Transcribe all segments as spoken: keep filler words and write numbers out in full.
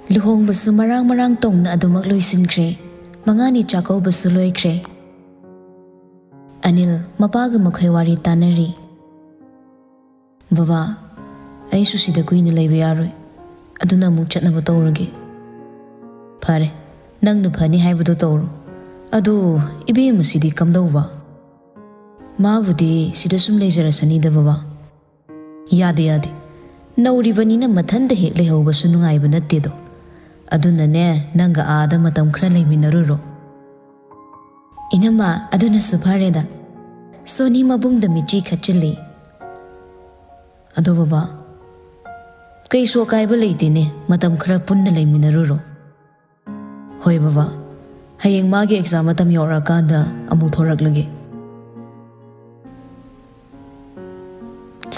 ꯂꯨꯍꯣꯡꯕꯁꯨ ꯃꯔꯥꯡ ꯃꯔꯥꯡ ꯇꯧꯅ ꯑꯗꯨꯃꯛ ꯂꯣꯏꯁꯤꯟꯈ꯭ꯔꯦ꯫ ꯃꯉꯥꯅꯤ ꯆꯥꯛꯀꯧꯕꯁꯨ ꯂꯣꯏꯈ꯭ꯔꯦ꯫ ꯑꯅꯤꯜ ꯃꯄꯥꯒ ꯃꯈꯣꯏ ꯋꯥꯔꯤ ꯇꯥꯟꯅꯔꯤ꯫ "ꯕꯕꯥ, ꯑꯩꯁꯨ ꯁꯤꯗ ꯀꯨꯏꯅ ꯂꯩꯕ ꯌꯥꯔꯣꯏ꯫ ꯑꯗꯨꯅ ꯑꯃꯨꯛ ꯆꯠꯅꯕ ꯇꯧꯔꯒꯦ꯫" "ꯐꯔꯦ, ꯅꯪꯅ ꯐꯅꯤ ꯍꯥꯏꯕꯗꯨ ꯇꯧꯔꯣ꯫ ꯑꯗꯨ ꯏꯕꯦꯝꯃꯁꯤꯗꯤ ꯀꯝꯗꯧꯕ?" "ꯃꯥꯕꯨꯗꯤ ꯁꯤꯗ ꯁꯨꯝ ꯂꯩꯖꯔꯁꯅꯤꯗ ꯕꯕꯥ꯫" "ꯌꯥꯗꯦ, ꯌꯥꯗꯦ꯫ ꯅꯧꯔꯤꯕꯅꯤꯅ ꯃꯊꯟꯇ ꯍꯦꯛ ꯂꯩꯍꯧꯕꯁꯨ ꯅꯨꯡꯉꯥꯏꯕ ꯅꯠꯇꯦꯗꯣ꯫ ꯑꯗꯨꯅꯅꯦ, ꯅꯪꯒ ꯑꯥꯗ ꯃꯇꯝ ꯈꯔ ꯂꯩꯃꯤꯟꯅꯔꯨꯔꯣ꯫" "ꯏꯅꯝꯃ, ꯑꯗꯨꯅꯁꯨ ꯐꯔꯦꯗ꯫" ꯁꯣꯅꯤ ꯃꯕꯨꯡꯗ ꯃꯤꯠꯆꯤ ꯈꯠꯆꯤꯜꯂꯤ꯫ "ꯑꯗꯣ ꯕꯕꯥ, ꯀꯩꯁꯨ ꯑꯀꯥꯏꯕ ꯂꯩꯇꯦꯅꯦ, ꯃꯇꯝ ꯈꯔ ꯄꯨꯟꯅ ꯂꯩꯃꯤꯟꯅꯔꯨꯔꯣ꯫" "ꯍꯣꯏ ꯕꯕꯥ, ꯍꯌꯦꯡ ꯃꯥꯒꯤ ꯑꯦꯛꯖꯥꯝ ꯃꯇꯝ ꯌꯧꯔꯛꯑꯀꯥꯟꯗ ꯑꯃꯨꯛ ꯊꯣꯔꯛꯂꯒꯦ꯫"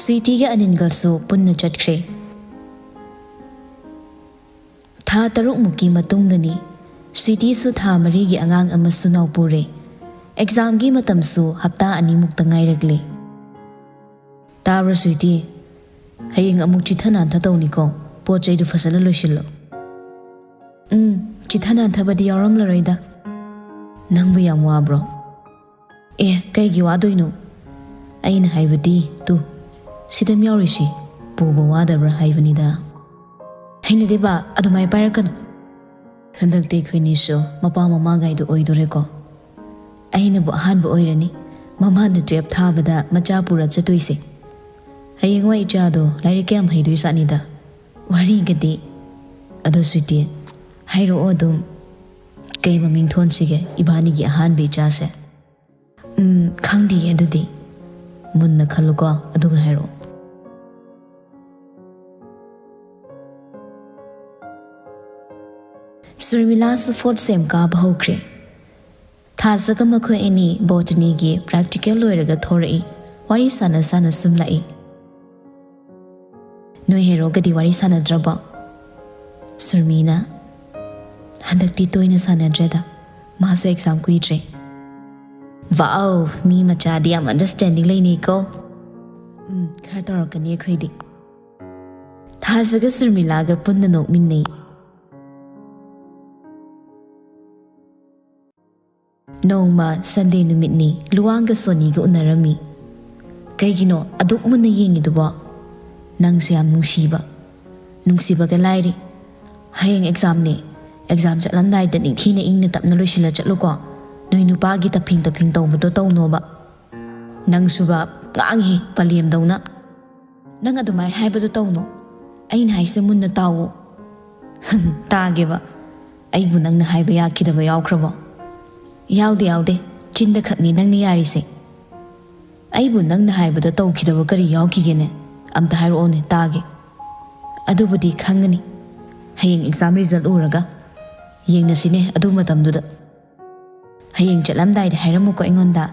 ꯁ꯭ꯋꯤꯇꯤꯒ ꯑꯅꯤꯜꯒꯁꯨ ꯄꯨꯟꯅ ꯆꯠꯈ꯭ꯔꯦ꯫ ꯊꯥ ꯇꯔꯨꯛꯃꯨꯛꯀꯤ ꯃꯇꯨꯡꯗꯅꯤ꯫ ꯁ꯭ꯋꯤꯇꯤꯁꯨ ꯊꯥ ꯃꯔꯤꯒꯤ ꯑꯉꯥꯡ ꯑꯃꯁꯨ ꯅꯥꯎꯄꯨꯔꯦ꯫ ꯑꯦꯛꯖꯥꯝꯒꯤ ꯃꯇꯝꯁꯨ ꯍꯞꯇꯥ ꯑꯅꯤꯃꯨꯛꯇ ꯉꯥꯏꯔꯛꯂꯦ꯫ "ꯇꯥꯕ꯭ꯔꯣ ꯁ꯭ꯋꯤꯇꯤ? ꯍꯌꯦꯡ ꯑꯃꯨꯛ ꯆꯤꯊ ꯅꯥꯟꯊ ꯇꯧꯅꯤꯀꯣ꯫ ꯄꯣꯠ ꯆꯩꯗꯨ ꯐꯖꯅ ꯂꯣꯏꯁꯤꯜꯂꯣ꯫" "ꯎꯝ, ꯆꯤꯊ ꯅꯥꯟꯊꯕꯗꯤ ꯌꯥꯎꯔꯝꯂꯔꯣꯏꯗ꯫" "ꯅꯪꯕꯨ ꯌꯥꯝ ꯋꯥꯕ꯭ꯔꯣ?" "ꯑꯦ, ꯀꯩꯒꯤ ꯋꯥꯗꯣꯏꯅꯣ? ꯑꯩꯅ ꯍꯥꯏꯕꯗꯤ, ꯇꯨ, ꯁꯤꯗ ꯌꯥꯎꯔꯤꯁꯤ ꯄꯨꯕ ꯋꯥꯗꯕ꯭ꯔꯥ ꯍꯥꯏꯕꯅꯤꯗ꯫" "ꯍꯩꯅꯗꯦꯕ, ꯑꯗꯨꯃꯥꯏ ꯄꯥꯏꯔꯛꯀꯅꯨ꯫" "ꯍꯟꯗꯛꯇꯤ ꯑꯩꯈꯣꯏꯅꯤꯁꯨ ꯃꯄꯥ ꯃꯃꯥꯒꯥꯏꯗꯨ ꯑꯣꯏꯗꯣꯔꯦꯀꯣ꯫ ꯑꯩꯅꯕꯨ ꯑꯍꯥꯟꯕ ꯑꯣꯏꯔꯅꯤ ꯃꯃꯥꯅ ꯇꯨꯌꯦꯜꯞ ꯊꯥꯕꯗ ꯃꯆꯥ ꯄꯨꯔ ꯆꯠꯇꯣꯏꯁꯦ꯫ ꯍꯌꯦꯡꯋꯥꯏ ꯏꯆꯥꯗꯣ ꯂꯥꯏꯔꯤꯛ ꯀꯌꯥꯝ ꯍꯩꯗꯣꯏꯖꯥꯠꯅꯤꯗ꯫ ꯋꯥꯔꯤꯒꯗꯤ꯫ ꯑꯗꯣ ꯁ꯭ꯋꯤꯇꯤ, ꯍꯥꯏꯔꯛꯑꯣ ꯑꯗꯨꯝ, ꯀꯩ ꯃꯃꯤꯡ ꯊꯣꯟꯁꯤꯒꯦ ꯏꯕꯥꯅꯤꯒꯤ ꯑꯍꯥꯟꯕ ꯏꯆꯥꯁꯦ?" "ꯎꯝ, ꯈꯪꯗꯤꯌꯦ ꯑꯗꯨꯗꯤ꯫ ꯃꯨꯟꯅ ꯈꯜꯂꯨꯀꯣ, ꯑꯗꯨꯒ ꯍꯥꯏꯔꯛꯑꯣ꯫" ꯁꯨꯔꯃꯤꯂꯥꯁꯨ ꯐꯣꯔꯠ ꯁꯦꯝ ꯀꯥꯕ ꯍꯧꯈ꯭ꯔꯦ꯫ ꯊꯥꯖꯒ ꯃꯈꯣꯏ ꯑꯅꯤ ꯕꯣꯇꯅꯤꯒꯤ ꯄ꯭ꯔꯦꯛꯇꯤꯀꯦꯜ ꯂꯣꯏꯔꯒ ꯊꯣꯔꯛꯏ꯫ ꯋꯥꯔꯤ ꯁꯥꯟꯅ ꯁꯥꯟꯅ ꯁꯨꯝ ꯂꯥꯛꯏ꯫ "ꯅꯣꯏ ꯍꯦꯔꯣꯒꯗꯤ ꯋꯥꯔꯤ ꯁꯥꯟꯅꯗ꯭ꯔꯕꯣ?" ꯁꯨꯔꯃꯤꯅ, "ꯍꯟꯗꯛꯇꯤ ꯇꯣꯏꯅ ꯁꯥꯟꯅꯗ꯭ꯔꯦꯗ, ꯃꯥꯁꯨ ꯑꯦꯛꯖꯥꯝ ꯀꯨꯏꯗ꯭ꯔꯦ꯫" "ꯋꯥꯎ, ꯃꯤ ꯃꯆꯥꯗꯤ ꯌꯥꯝ ꯑꯟꯗꯔꯁ꯭ꯇꯦꯟꯗꯤꯡ ꯂꯩꯅꯩꯀꯣ꯫" "ꯎꯝ, ꯈꯔ ꯇꯧꯔꯛꯀꯅꯤ ꯑꯩꯈꯣꯏꯗꯤ꯫" ꯊꯥꯖꯒ ꯁꯨꯔꯃꯤꯂꯥꯒ ꯄꯨꯟꯅ ꯅꯣꯛꯃꯤꯟꯅꯩ꯫ ꯅꯣꯡꯃ ꯁꯟꯗꯦ ꯅꯨꯃꯤꯠꯅꯤ, ꯂꯨꯋꯥꯡꯒ ꯁꯣꯅꯤꯒ ꯎꯅꯔꯝꯃꯤ꯫ "ꯀꯩꯒꯤꯅꯣ ꯑꯗꯨꯛ ꯃꯨꯟꯅ ꯌꯦꯡꯉꯤꯗꯨꯕꯣ? ꯅꯪꯁꯦ ꯌꯥꯝ ꯅꯨꯡꯁꯤꯕ꯫ ꯅꯨꯡꯁꯤꯕꯒ ꯂꯥꯏꯔꯤ꯫ ꯍꯌꯦꯡ ꯑꯦꯛꯖꯥꯝꯅꯦ꯫ ꯑꯦꯛꯖꯥꯝ ꯆꯠꯂꯝꯗꯥꯏꯗ ꯅꯤꯡꯊꯤꯅ ꯏꯪꯅ ꯇꯞꯅ ꯂꯣꯏꯁꯤꯜꯂ ꯆꯠꯂꯨꯀꯣ꯫ ꯅꯣꯏ ꯅꯨꯄꯥꯒꯤ ꯇꯞꯐꯤꯡ ꯇꯞꯐꯤꯡ ꯇꯧꯕꯗꯣ ꯇꯧꯅꯣꯕ꯫" "ꯅꯪꯁꯨꯕ ꯉꯥꯡꯉꯤ, ꯄꯂꯦꯝꯗꯧꯅ꯫ ꯅꯪ ꯑꯗꯨꯃꯥꯏ ꯍꯥꯏꯕꯗꯣ ꯇꯧꯅꯣ꯫ ꯑꯩꯅ ꯍꯥꯏꯁꯦ ꯃꯨꯟꯅ ꯇꯥꯎꯑꯣ꯫" "ꯇꯥꯒꯦꯕ꯫ ꯑꯩꯕꯨ ꯅꯪꯅ ꯍꯥꯏꯕ ꯌꯥꯈꯤꯗꯕ ꯌꯥꯎꯈ꯭ꯔꯕꯣ?" "ꯌꯥꯎꯗꯦ, ꯌꯥꯎꯗꯦ꯫ ꯆꯤꯟꯗ ꯈꯛꯅꯤ ꯅꯪꯅ ꯌꯥꯔꯤꯁꯦ꯫" "ꯑꯩꯕꯨ ꯅꯪꯅ ꯍꯥꯏꯕꯗ ꯇꯧꯈꯤꯗꯕ ꯀꯔꯤ ꯌꯥꯎꯈꯤꯒꯦꯅꯦ? ꯑꯝꯇ ꯍꯥꯏꯔꯛꯑꯣꯅꯦ, ꯇꯥꯒꯦ꯫" "ꯑꯗꯨꯕꯨꯗꯤ ꯈꯪꯒꯅꯤ꯫ ꯍꯌꯦꯡ ꯑꯦꯛꯖꯥꯝ ꯔꯤꯖꯜꯠ ꯎꯔꯒ ꯌꯦꯡꯅꯁꯤꯅꯦ, ꯑꯗꯨ ꯃꯇꯝꯗꯨꯗ꯫ ꯍꯌꯦꯡ ꯆꯠꯂꯝꯗꯥꯏꯗ ꯍꯥꯏꯔꯝꯃꯨꯀꯣ ꯑꯩꯉꯣꯟꯗ꯫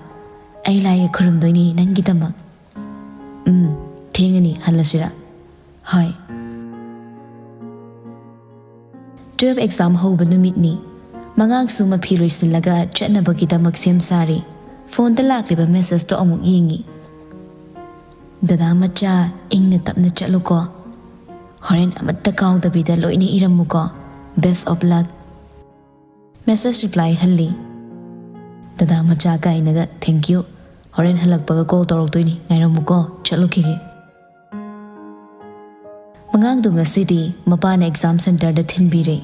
ꯑꯩ ꯂꯥꯏꯒ ꯈꯨꯔꯨꯝꯗꯣꯏꯅꯤ ꯅꯪꯒꯤꯗꯃꯛ꯫ ꯎꯝ, ꯊꯦꯡꯉꯅꯤ, ꯍꯜꯂꯁꯤꯔꯥ?" "ꯍꯣꯏ꯫" ꯇꯨꯌꯦꯜꯐ ꯑꯦꯛꯖꯥꯝ ꯍꯧꯕ ꯅꯨꯃꯤꯠꯅꯤ꯫ ꯃꯉꯥꯡꯁꯨ ꯃꯐꯤ ꯂꯣꯏꯁꯤꯜꯂꯒ ꯆꯠꯅꯕꯒꯤꯗꯃꯛ ꯁꯦꯝ ꯁꯥꯔꯤ꯫ ꯐꯣꯟꯗ ꯂꯥꯛꯂꯤꯕ ꯃꯦꯁꯦꯖꯇꯣ ꯑꯃꯨꯛ ꯌꯦꯡꯉꯤ꯫ "ꯗꯗꯥ ꯃꯆꯥ, ꯏꯪꯅ ꯇꯞꯅ ꯆꯠꯂꯨꯀꯣ꯫ ꯍꯣꯔꯦꯟ ꯑꯃꯠꯇ ꯀꯥꯎꯗꯕꯤꯗ ꯂꯣꯏꯅ ꯏꯔꯝꯃꯨꯀꯣ꯫ Best of luck꯫" Message reply ꯍꯜꯂꯤ꯫ "ꯗꯗꯥ ꯃꯆꯥ" ꯀꯥꯏꯅꯒ, "Thank you꯫ ꯍꯣꯔꯦꯟ ꯍꯜꯂꯛꯄꯒ ꯀꯣꯜ ꯇꯧꯔꯛꯇꯣꯏꯅꯤ, ꯉꯥꯏꯔꯝꯃꯨꯀꯣ, ꯆꯠꯂꯨꯈꯤꯒꯦ꯫" ꯃꯉꯥꯡꯗꯨ ꯉꯁꯤꯗꯤ ꯃꯄꯥꯅ ꯑꯦꯛꯖꯥꯝ ꯁꯦꯟꯇꯔꯗ ꯊꯤꯟꯕꯤꯔꯦ꯫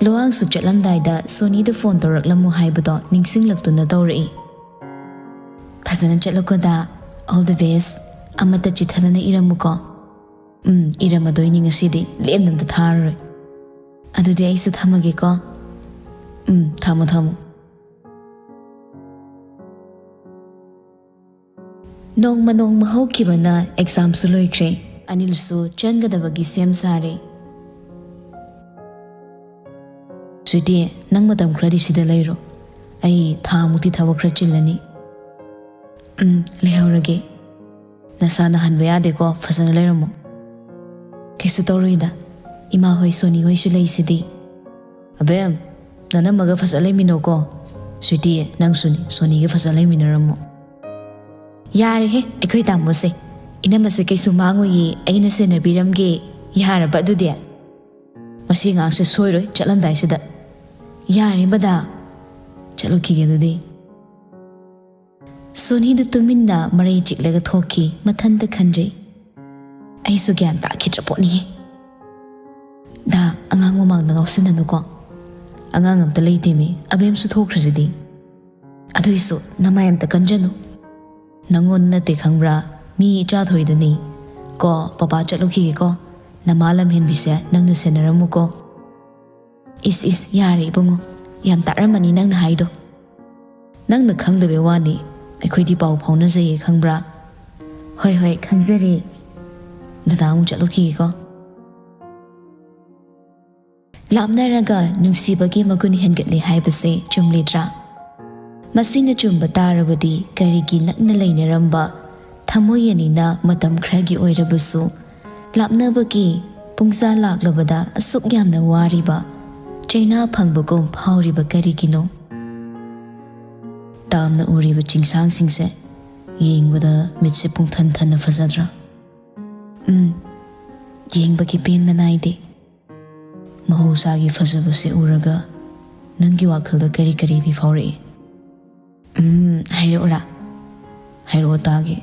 ꯂꯨꯋꯥꯡꯁꯨ ꯆꯠꯂꯝꯗꯥꯏꯗ ꯁꯣꯅꯤꯗ ꯐꯣꯟ ꯇꯧꯔꯛꯂꯝꯃꯨ ꯍꯥꯏꯕꯗꯣ ꯅꯤꯡꯁꯤꯡꯂꯛꯇꯨꯅ ꯇꯧꯔꯛꯏ꯫ "ꯐꯖꯅ ꯆꯠꯂꯨꯀꯣ ꯗꯥ꯫ All the best꯫ ꯑꯃꯠꯇ ꯆꯤꯠꯊꯗꯅ ꯏꯔꯝꯃꯨꯀꯣ꯫" "ꯎꯝ, ꯏꯔꯝꯃꯗꯣꯏꯅꯤ ꯉꯁꯤꯗꯤ, ꯂꯦꯝꯅ ꯑꯝꯇ ꯊꯥꯔꯔꯣꯏ꯫" "ꯑꯗꯨꯗꯤ ꯑꯩꯁꯨ ꯊꯝꯃꯒꯦꯀꯣ꯫" "ꯎꯝ, ꯊꯝꯃꯣ, ꯊꯝꯃꯣ꯫" ꯅꯣꯡꯃ ꯅꯣꯡꯃ ꯍꯧꯈꯤꯕꯅ ꯑꯦꯛꯖꯥꯝꯁꯨ ꯂꯣꯏꯈ꯭ꯔꯦ꯫ ꯑꯅꯤꯜꯁꯨ ꯆꯪꯒꯗꯕꯒꯤ ꯁꯦꯝ ꯁꯥꯔꯦ꯫ "ꯁ꯭ꯋꯤꯇꯤ, ꯅꯪ ꯃꯇꯝ ꯈꯔꯗꯤ ꯁꯤꯗ ꯂꯩꯔꯣ꯫ ꯑꯩ ꯊꯥ ꯃꯨꯛꯇꯤ ꯊꯕꯛ ꯈꯔ ꯆꯤꯜꯂꯅꯤ꯫" "ꯎꯝ, ꯂꯩꯍꯧꯔꯒꯦ꯫ ꯅꯁꯥ ꯅꯥꯍꯟꯕ ꯌꯥꯗꯦꯀꯣ, ꯐꯖꯅ ꯂꯩꯔꯝꯃꯣ꯫" "ꯀꯩꯁꯨ ꯇꯧꯔꯣꯏꯗ, ꯏꯃꯥ ꯍꯣꯏ, ꯁꯣꯅꯤ ꯍꯣꯏꯁꯨ ꯂꯩꯁꯤꯗꯤ꯫" "ꯑꯕꯦꯝ, ꯅꯅꯝꯃꯒ ꯐꯖ ꯂꯩꯃꯤꯟꯅꯧꯀꯣ꯫ ꯁ꯭ꯋꯤꯇꯤ, ꯅꯪꯁꯨꯅꯤ, ꯁꯣꯅꯤꯒ ꯐꯖ ꯂꯩꯃꯤꯟꯅꯔꯝꯃꯣ꯫" "ꯌꯥꯔꯦꯍꯦ, ꯑꯩꯈꯣꯏ ꯇꯥꯃꯣꯁꯦ꯫ ꯏꯅꯝꯃꯁꯦ ꯀꯩꯁꯨ ꯃꯥꯡꯉꯣꯏꯌꯦ, ꯑꯩꯅ ꯁꯦꯟꯅꯕꯤꯔꯝꯒꯦ꯫ ꯌꯥꯔꯕ ꯑꯗꯨꯗꯤ?" "ꯃꯁꯤ ꯑꯉꯥꯡꯁꯦ ꯁꯣꯏꯔꯣꯏ ꯆꯠꯂꯝꯗꯥꯏꯁꯤꯗ꯫" "ꯌꯥꯔꯦ ꯃꯗꯥ, ꯆꯠꯂꯨꯈꯤꯒꯦ ꯑꯗꯨꯗꯤ꯫ ꯁꯣꯅꯤꯗꯨ ꯇꯨꯃꯤꯟꯅ ꯃꯔꯩ ꯆꯤꯛꯂꯒ ꯊꯣꯛꯈꯤ꯫ ꯃꯊꯟꯇ ꯈꯟꯖꯩ, "ꯑꯩꯁꯨ ꯒ꯭ꯌꯥꯟ ꯇꯥꯈꯤꯗ꯭ꯔ ꯄꯣꯠꯅꯤꯍꯦ꯫ ꯗꯥ, ꯑꯉꯥꯡ ꯃꯃꯥꯡꯗ ꯉꯥꯎꯁꯤꯟꯅꯅꯨꯀꯣ꯫ ꯑꯉꯥꯡ ꯑꯝꯇ ꯂꯩꯇꯦꯃꯤ, ꯑꯕꯦꯝꯁꯨ ꯊꯣꯛꯈ꯭ꯔꯁꯤꯗꯤ꯫ ꯑꯗꯨꯏꯁꯨ ꯅꯃꯥꯏ ꯑꯝꯇ ꯀꯟꯖꯅꯨ꯫ ꯅꯪꯉꯣꯟꯗ ꯅꯠꯇꯦ ꯈꯪꯕ꯭ꯔꯥ, ꯃꯤ ꯏꯆꯥ ꯊꯣꯏꯗꯨꯅꯤ꯫ ꯀꯣ, ꯄꯄꯥ ꯆꯠꯂꯨꯈꯤꯒꯦꯀꯣ꯫ ꯅꯃꯥ ꯂꯝꯍꯦꯟꯕꯤꯁꯦ ꯅꯪꯅ ꯁꯦꯟꯅꯔꯝꯃꯨꯀꯣ꯫" "ꯏꯁ ꯏꯁ, ꯌꯥꯔꯦ ꯏꯕꯨꯡꯉꯣ, ꯌꯥꯝ ꯇꯥꯔꯝꯃꯅꯤ ꯅꯪꯅ ꯍꯥꯏꯗꯣ꯫ ꯅꯪꯅ ꯈꯪꯗꯕꯩ ꯋꯥꯅꯤ, ꯑꯩꯈꯣꯏꯗꯤ ꯄꯥꯎ ꯐꯥꯎꯅꯖꯩꯌꯦ ꯈꯪꯕ꯭ꯔꯥ?" "ꯍꯣꯏ ꯍꯣꯏ, ꯈꯪꯖꯔꯦ꯫ ꯗꯗꯥ ꯑꯃꯨꯛ ꯆꯠꯂꯨꯈꯤꯒꯦꯀꯣ꯫" ꯂꯥꯞꯅꯔꯒ ꯅꯨꯡꯁꯤꯕꯒꯤ ꯃꯒꯨꯟ ꯍꯦꯟꯒꯠꯂꯦ ꯍꯥꯏꯕꯁꯦ ꯆꯨꯝꯂꯤꯗ꯭ꯔꯥ? ꯃꯁꯤꯅ ꯆꯨꯝꯕ ꯇꯥꯔꯕꯗꯤ ꯀꯔꯤꯒꯤ ꯅꯛꯅ ꯂꯩꯅꯔꯝꯕ ꯊꯃꯣꯏ ꯑꯅꯤꯅ ꯃꯇꯝ ꯈꯔꯒꯤ ꯑꯣꯏꯔꯕꯁꯨ ꯂꯥꯞꯅꯕꯒꯤ ꯄꯨꯡꯖꯥ ꯂꯥꯛꯂꯕꯗ ꯑꯁꯨꯛ ꯌꯥꯝꯅ ꯋꯥꯔꯤꯕ, ꯆꯩꯅꯥ ꯐꯪꯕꯒꯨꯝ ꯐꯥꯎꯔꯤꯕ ꯀꯔꯤꯒꯤꯅꯣ? ꯇꯥꯝꯅ ꯎꯔꯤꯕ ꯆꯤꯡꯁꯥꯡꯁꯤꯡꯁꯦ ꯌꯦꯡꯕꯗ ꯃꯤꯠꯁꯦ ꯄꯨꯡꯊꯟ ꯊꯟꯅ ꯐꯖꯗ꯭ꯔꯥ? ꯎꯝ, ꯌꯦꯡꯕꯒꯤ ꯄꯦꯟꯕ ꯅꯥꯏꯗꯦ꯫ ꯃꯍꯧꯁꯥꯒꯤ ꯐꯖꯕꯁꯦ ꯎꯔꯒ ꯅꯪꯒꯤ ꯋꯥꯈꯜꯗ ꯀꯔꯤ ꯀꯔꯤꯗꯤ ꯐꯥꯎꯔꯛꯏ? ꯎꯝ, ꯍꯥꯏꯔꯛꯎꯔꯥ? ꯍꯥꯏꯔꯛꯑꯣ ꯇꯥꯒꯦ꯫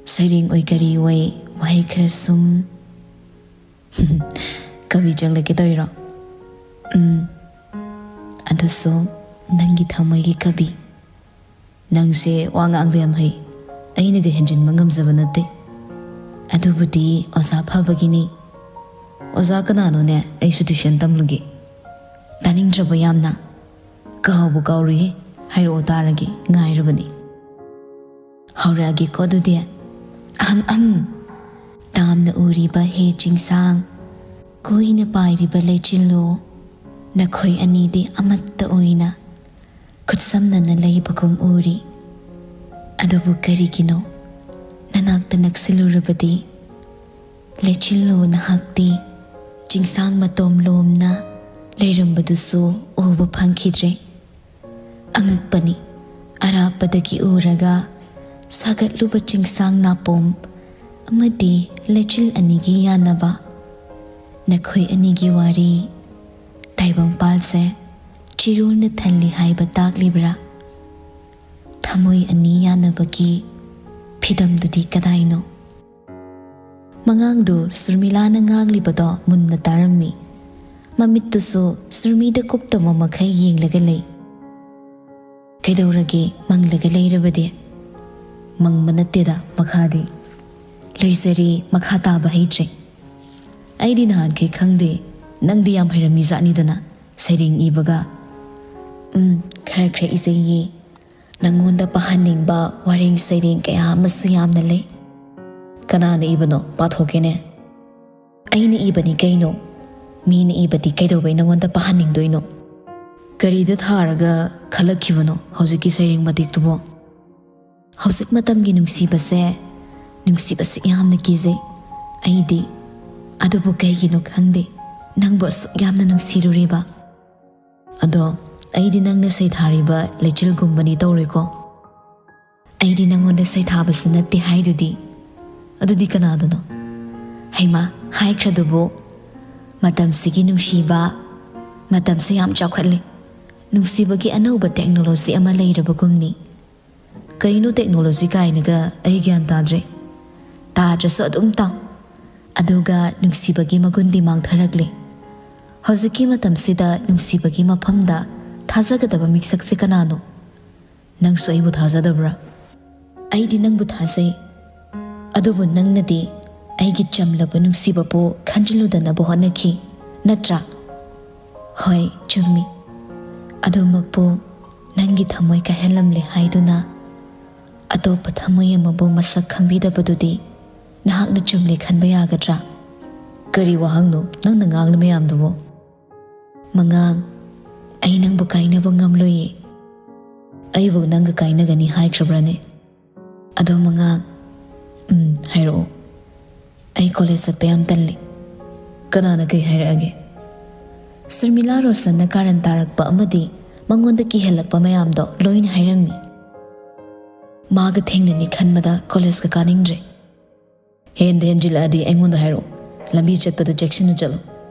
ꯁꯩꯔꯦꯡ ꯑꯣꯏ ꯀꯔꯤ ꯑꯣꯏ, ꯋꯥꯍꯩ ꯈꯔ ꯁꯨꯝ꯫ ꯀꯕꯤ ꯆꯪꯂꯛꯀꯦ ꯇꯧꯔꯤꯔꯣ? ꯎꯝ, ꯑꯗꯨꯁꯨ ꯅꯪꯒꯤ ꯊꯃꯣꯏꯒꯤ ꯀꯕꯤ꯫ ꯅꯪꯁꯦ ꯋꯥ ꯉꯥꯡꯕ ꯌꯥꯝ ꯍꯩ꯫ ꯑꯩꯅꯒ ꯍꯦꯟꯖꯤꯟꯕ ꯉꯝꯖꯕ ꯅꯠꯇꯦ꯫ ꯑꯗꯨꯕꯨꯗꯤ ꯑꯣꯖꯥ ꯐꯕꯒꯤꯅꯤ꯫ ꯑꯣꯖꯥ ꯀꯅꯥꯅꯣꯅꯦ? ꯑꯩꯁꯨ ꯇ꯭ꯌꯨꯁꯟ ꯇꯝꯂꯨꯒꯦ꯫ ꯇꯥꯅꯤꯡꯗ꯭ꯔꯕ ꯌꯥꯝꯅ? ꯀꯥꯎꯕꯨ ꯀꯥꯎꯔꯨꯏꯍꯦ꯫ ꯍꯥꯏꯔꯛꯑꯣ ꯇꯥꯔꯒꯦ, ꯉꯥꯏꯔꯕꯅꯤ꯫ ꯍꯧꯔꯛꯑꯒꯦꯀꯣ ꯑꯗꯨꯗꯤ꯫ ꯑꯍꯝ ꯑꯍꯝ꯫ ꯇꯥꯝꯅ ꯎꯔꯤꯕ ꯍꯦ ꯆꯤꯡꯁꯥꯡ, ꯀꯣꯏꯅ ꯄꯥꯏꯔꯤꯕ ꯂꯩꯆꯤꯜꯂꯣ, ꯅꯈꯣꯏ ꯑꯅꯤꯗꯤ ꯑꯃꯠꯇ ꯑꯣꯏꯅ ꯈꯨꯠꯁꯝꯅꯅ ꯂꯩꯕꯒꯨꯝ ꯎꯔꯤ꯫ ꯑꯗꯨꯕꯨ ꯀꯔꯤꯒꯤꯅꯣ ꯅꯅꯥꯛꯇ ꯅꯛꯁꯤꯜꯂꯨꯔꯕꯗꯤ ꯂꯩꯆꯤꯜꯂꯣ ꯅꯍꯥꯛꯇꯤ ꯆꯤꯡꯁꯥꯡ ꯃꯇꯣꯝ ꯂꯣꯝꯅ ꯂꯩꯔꯝꯕꯗꯨꯁꯨ ꯎꯕ ꯐꯪꯈꯤꯗ꯭ꯔꯦ꯫ ꯑꯉꯛꯄꯅꯤ, ꯑꯔꯥꯞꯄꯗꯒꯤ ꯎꯔꯒ ꯁꯥꯒꯠꯂꯨꯕ ꯆꯤꯡꯁꯥꯡ ꯅꯥꯄꯣꯝ ꯑꯃꯗꯤ ꯂꯩꯆꯤꯜ ꯑꯅꯤꯒꯤ ꯌꯥꯅꯕ꯫ ꯅꯈꯣꯏ ꯑꯅꯤꯒꯤ ꯋꯥꯔꯤ ꯇꯥꯏꯕꯪꯄꯥꯜꯁꯦ ꯆꯤꯔꯣꯜꯅ ꯊꯜꯂꯤ ꯍꯥꯏꯕ ꯇꯥꯛꯂꯤꯕ꯭ꯔꯥ? ꯊꯃꯣꯏ ꯑꯅꯤ ꯌꯥꯅꯕꯒꯤ ꯐꯤꯗꯝꯗꯨꯗꯤ ꯀꯗꯥꯏꯅꯣ? ꯃꯉꯥꯡꯗꯨ ꯁꯨꯔꯃꯤꯂꯥꯅ ꯉꯥꯡꯂꯤꯕꯗꯣ ꯃꯨꯟꯅ ꯇꯥꯔꯝꯃꯤ꯫ ꯃꯃꯤꯠꯇꯨꯁꯨ ꯁꯨꯔꯃꯤꯗ ꯀꯨꯞꯇꯕ ꯃꯈꯩ ꯌꯦꯡꯂꯒ ꯂꯩ꯫ "ꯀꯩꯗꯧꯔꯒꯦ, ꯃꯪꯂꯒ ꯂꯩꯔꯕꯗꯤ?" "ꯃꯪꯕ ꯅꯠꯇꯦꯗ, ꯃꯈꯥꯗꯤ ꯂꯩꯖꯔꯤ, ꯃꯈꯥ ꯇꯥꯕ ꯍꯩꯇ꯭ꯔꯦ꯫ ꯑꯩꯗꯤ ꯅꯍꯥꯟꯈꯩ ꯈꯪꯗꯦ, ꯅꯪꯗꯤ ꯌꯥꯝ ꯍꯩꯔꯝꯃꯤ ꯖꯥꯠꯅꯤꯗꯅ ꯁꯩꯔꯦꯡ ꯏꯕꯒ꯫" "ꯎꯝ, ꯈꯔ ꯈꯔ ꯏꯖꯩꯌꯦ꯫ ꯅꯪꯉꯣꯟꯗ ꯄꯥꯍꯟꯅꯤꯡꯕ ꯋꯥꯔꯦꯡ ꯁꯩꯔꯦꯡ ꯀꯌꯥ ꯑꯃꯁꯨ ꯌꯥꯝꯅ ꯂꯩ꯫" "ꯀꯅꯥꯅ ꯏꯕꯅꯣ? ꯄꯥꯊꯣꯛꯀꯦꯅꯦ꯫" "ꯑꯩꯅ ꯏꯕꯅꯤ ꯀꯩꯅꯣ꯫ ꯃꯤꯅ ꯏꯕꯗꯤ ꯀꯩꯗꯧꯕꯩ ꯅꯪꯉꯣꯟꯗ ꯄꯥꯍꯟꯅꯤꯡꯗꯣꯏꯅꯣ?" "ꯀꯔꯤꯗ ꯊꯥꯔꯒ ꯈꯜꯂꯛꯈꯤꯕꯅꯣ ꯍꯧꯖꯤꯛꯀꯤ ꯁꯩꯔꯦꯡ ꯃꯇꯦꯛꯇꯨꯕꯣ?" "ꯍꯧꯖꯤꯛ ꯃꯇꯝꯒꯤ ꯅꯨꯡꯁꯤꯕꯁꯦ, ꯅꯨꯡꯁꯤꯕꯁꯦ ꯌꯥꯝꯅ ꯀꯤꯖꯩ ꯑꯩꯗꯤ꯫ ꯑꯗꯨꯕꯨ ꯀꯩꯒꯤꯅꯣ ꯈꯪꯗꯦ, ꯅꯪꯕꯨ ꯑꯁꯨꯛ ꯌꯥꯝꯅ ꯅꯨꯡꯁꯤꯔꯨꯔꯤꯕ꯫ ꯑꯗꯣ ꯑꯩꯗꯤ ꯅꯪꯅ ꯁꯩꯊꯥꯔꯤꯕ ꯂꯩꯆꯤꯜꯒꯨꯝꯕꯅꯤ ꯇꯧꯔꯦꯀꯣ꯫ ꯑꯩꯗꯤ ꯅꯪꯉꯣꯟꯗ ꯁꯩꯊꯥꯕꯁꯨ ꯅꯠꯇꯦ ꯍꯥꯏꯗꯨꯗꯤ꯫ ꯑꯗꯨꯗꯤ ꯀꯅꯥꯗꯅꯣ?" "ꯍꯩꯃꯥ, ꯍꯥꯏꯈ꯭ꯔꯗꯨꯕꯨ꯫ ꯃꯇꯝꯁꯤꯒꯤ ꯅꯨꯡꯁꯤꯕ, ꯃꯇꯝꯁꯦ ꯌꯥꯝ ꯆꯥꯎꯈꯠꯂꯦ꯫ ꯅꯨꯡꯁꯤꯕꯒꯤ ꯑꯅꯧꯕ ꯇꯦꯛꯅꯣꯂꯣꯖꯤ ꯑꯃ ꯂꯩꯔꯕꯒꯨꯝꯅꯤ꯫" "ꯀꯩꯅꯣ ꯇꯦꯛꯅꯣꯂꯣꯖꯤ ꯀꯥꯏꯅꯒ? ꯑꯩ ꯒ꯭ꯌꯥꯟ ꯇꯥꯗ꯭ꯔꯦ꯫" "ꯇꯥꯗ꯭ꯔꯁꯨ ꯑꯗꯨꯝ ꯇꯥꯎ꯫ ꯑꯗꯨꯒ ꯅꯨꯡꯁꯤꯕꯒꯤ ꯃꯒꯨꯟꯗꯤ ꯃꯥꯡꯊꯔꯛꯂꯦ꯫ ꯍꯧꯖꯤꯛꯀꯤ ꯃꯇꯝꯁꯤꯗ ꯅꯨꯡꯁꯤꯕꯒꯤ ꯃꯐꯝꯗ ꯊꯥꯖꯒꯗꯕ ꯃꯤꯁꯛꯁꯦ ꯀꯅꯥꯅꯣ? ꯅꯪꯁꯨ ꯑꯩꯕꯨ ꯊꯥꯖꯗꯕ꯭ꯔꯥ?" "ꯑꯩꯗꯤ ꯅꯪꯕꯨ ꯊꯥꯖꯩ꯫ ꯑꯗꯨꯕꯨ ꯅꯪꯅꯗꯤ ꯑꯩꯒꯤ ꯆꯝꯂꯕ ꯅꯨꯡꯁꯤꯕꯕꯨ ꯈꯟꯖꯤꯜꯂꯨꯗꯅꯕ ꯍꯣꯠꯅꯈꯤ, ꯅꯠꯇ꯭ꯔꯥ?" "ꯍꯣꯏ, ꯆꯨꯝꯃꯤ꯫ ꯑꯗꯨꯃꯛꯄꯨ ꯅꯪꯒꯤ ꯊꯃꯣꯏ ꯀꯥꯏꯍꯜꯂꯝꯂꯦ ꯍꯥꯏꯗꯨꯅ ꯑꯇꯣꯞꯄ ꯊꯃꯣꯏ ꯑꯃꯕꯨ ꯃꯁꯛ ꯈꯪꯕꯤꯗꯕꯗꯨꯗꯤ ꯅꯍꯥꯛꯅ ꯆꯨꯝꯂꯦ ꯈꯟꯕ ꯌꯥꯒꯗ꯭ꯔꯥ?" "ꯀꯔꯤ ꯋꯥꯍꯪꯅꯣ ꯅꯪꯅ ꯉꯥꯡꯂꯤ ꯃꯌꯥꯝꯗꯨꯕꯨ?" "ꯃꯉꯥꯡ, ꯑꯩ ꯅꯪꯕꯨ ꯀꯥꯏꯅꯕ ꯉꯝꯂꯣꯏꯌꯦ꯫" "ꯑꯩꯕꯨ ꯅꯪꯒ ꯀꯥꯏꯅꯒꯅꯤ ꯍꯥꯏꯈ꯭ꯔꯕ꯭ꯔꯅꯦ?" "ꯑꯗꯣ ꯃꯉꯥꯡ, ꯎꯝ, ꯍꯥꯏꯔꯛꯑꯣ꯫ ꯑꯩ ꯀꯣꯂꯦꯖ ꯆꯠꯄ ꯌꯥꯝ ꯇꯜꯂꯤ꯫" "ꯀꯅꯥꯅ ꯀꯩ ꯍꯥꯏꯔꯛꯑꯒꯦ?" "ꯁꯨꯔꯃꯤꯂꯥ ꯔꯣꯁꯟꯅ ꯀꯥꯔꯟ ꯇꯥꯔꯛꯄ ꯑꯃꯗꯤ ꯃꯉꯣꯟꯗ ꯀꯤꯍꯜꯂꯛꯄ ꯃꯌꯥꯝꯗꯣ ꯂꯣꯏꯅ ꯍꯥꯏꯔꯝꯃꯤ꯫ ꯃꯥꯒ ꯊꯦꯡꯅꯅꯤ ꯈꯟꯕꯗ ꯀꯣꯂꯦꯖꯀ ꯀꯥꯅꯤꯡꯗ꯭ꯔꯦ꯫" "ꯍꯦꯟꯗ ꯍꯦꯟꯖꯤꯜꯂꯛꯑꯗꯤ ꯑꯩꯉꯣꯟꯗ ꯍꯥꯏꯔꯛꯑꯣ꯫ ꯂꯝꯕꯤ ꯆꯠꯄꯗ ꯆꯦꯛꯁꯤꯟꯅ ꯆꯠꯂꯨ꯫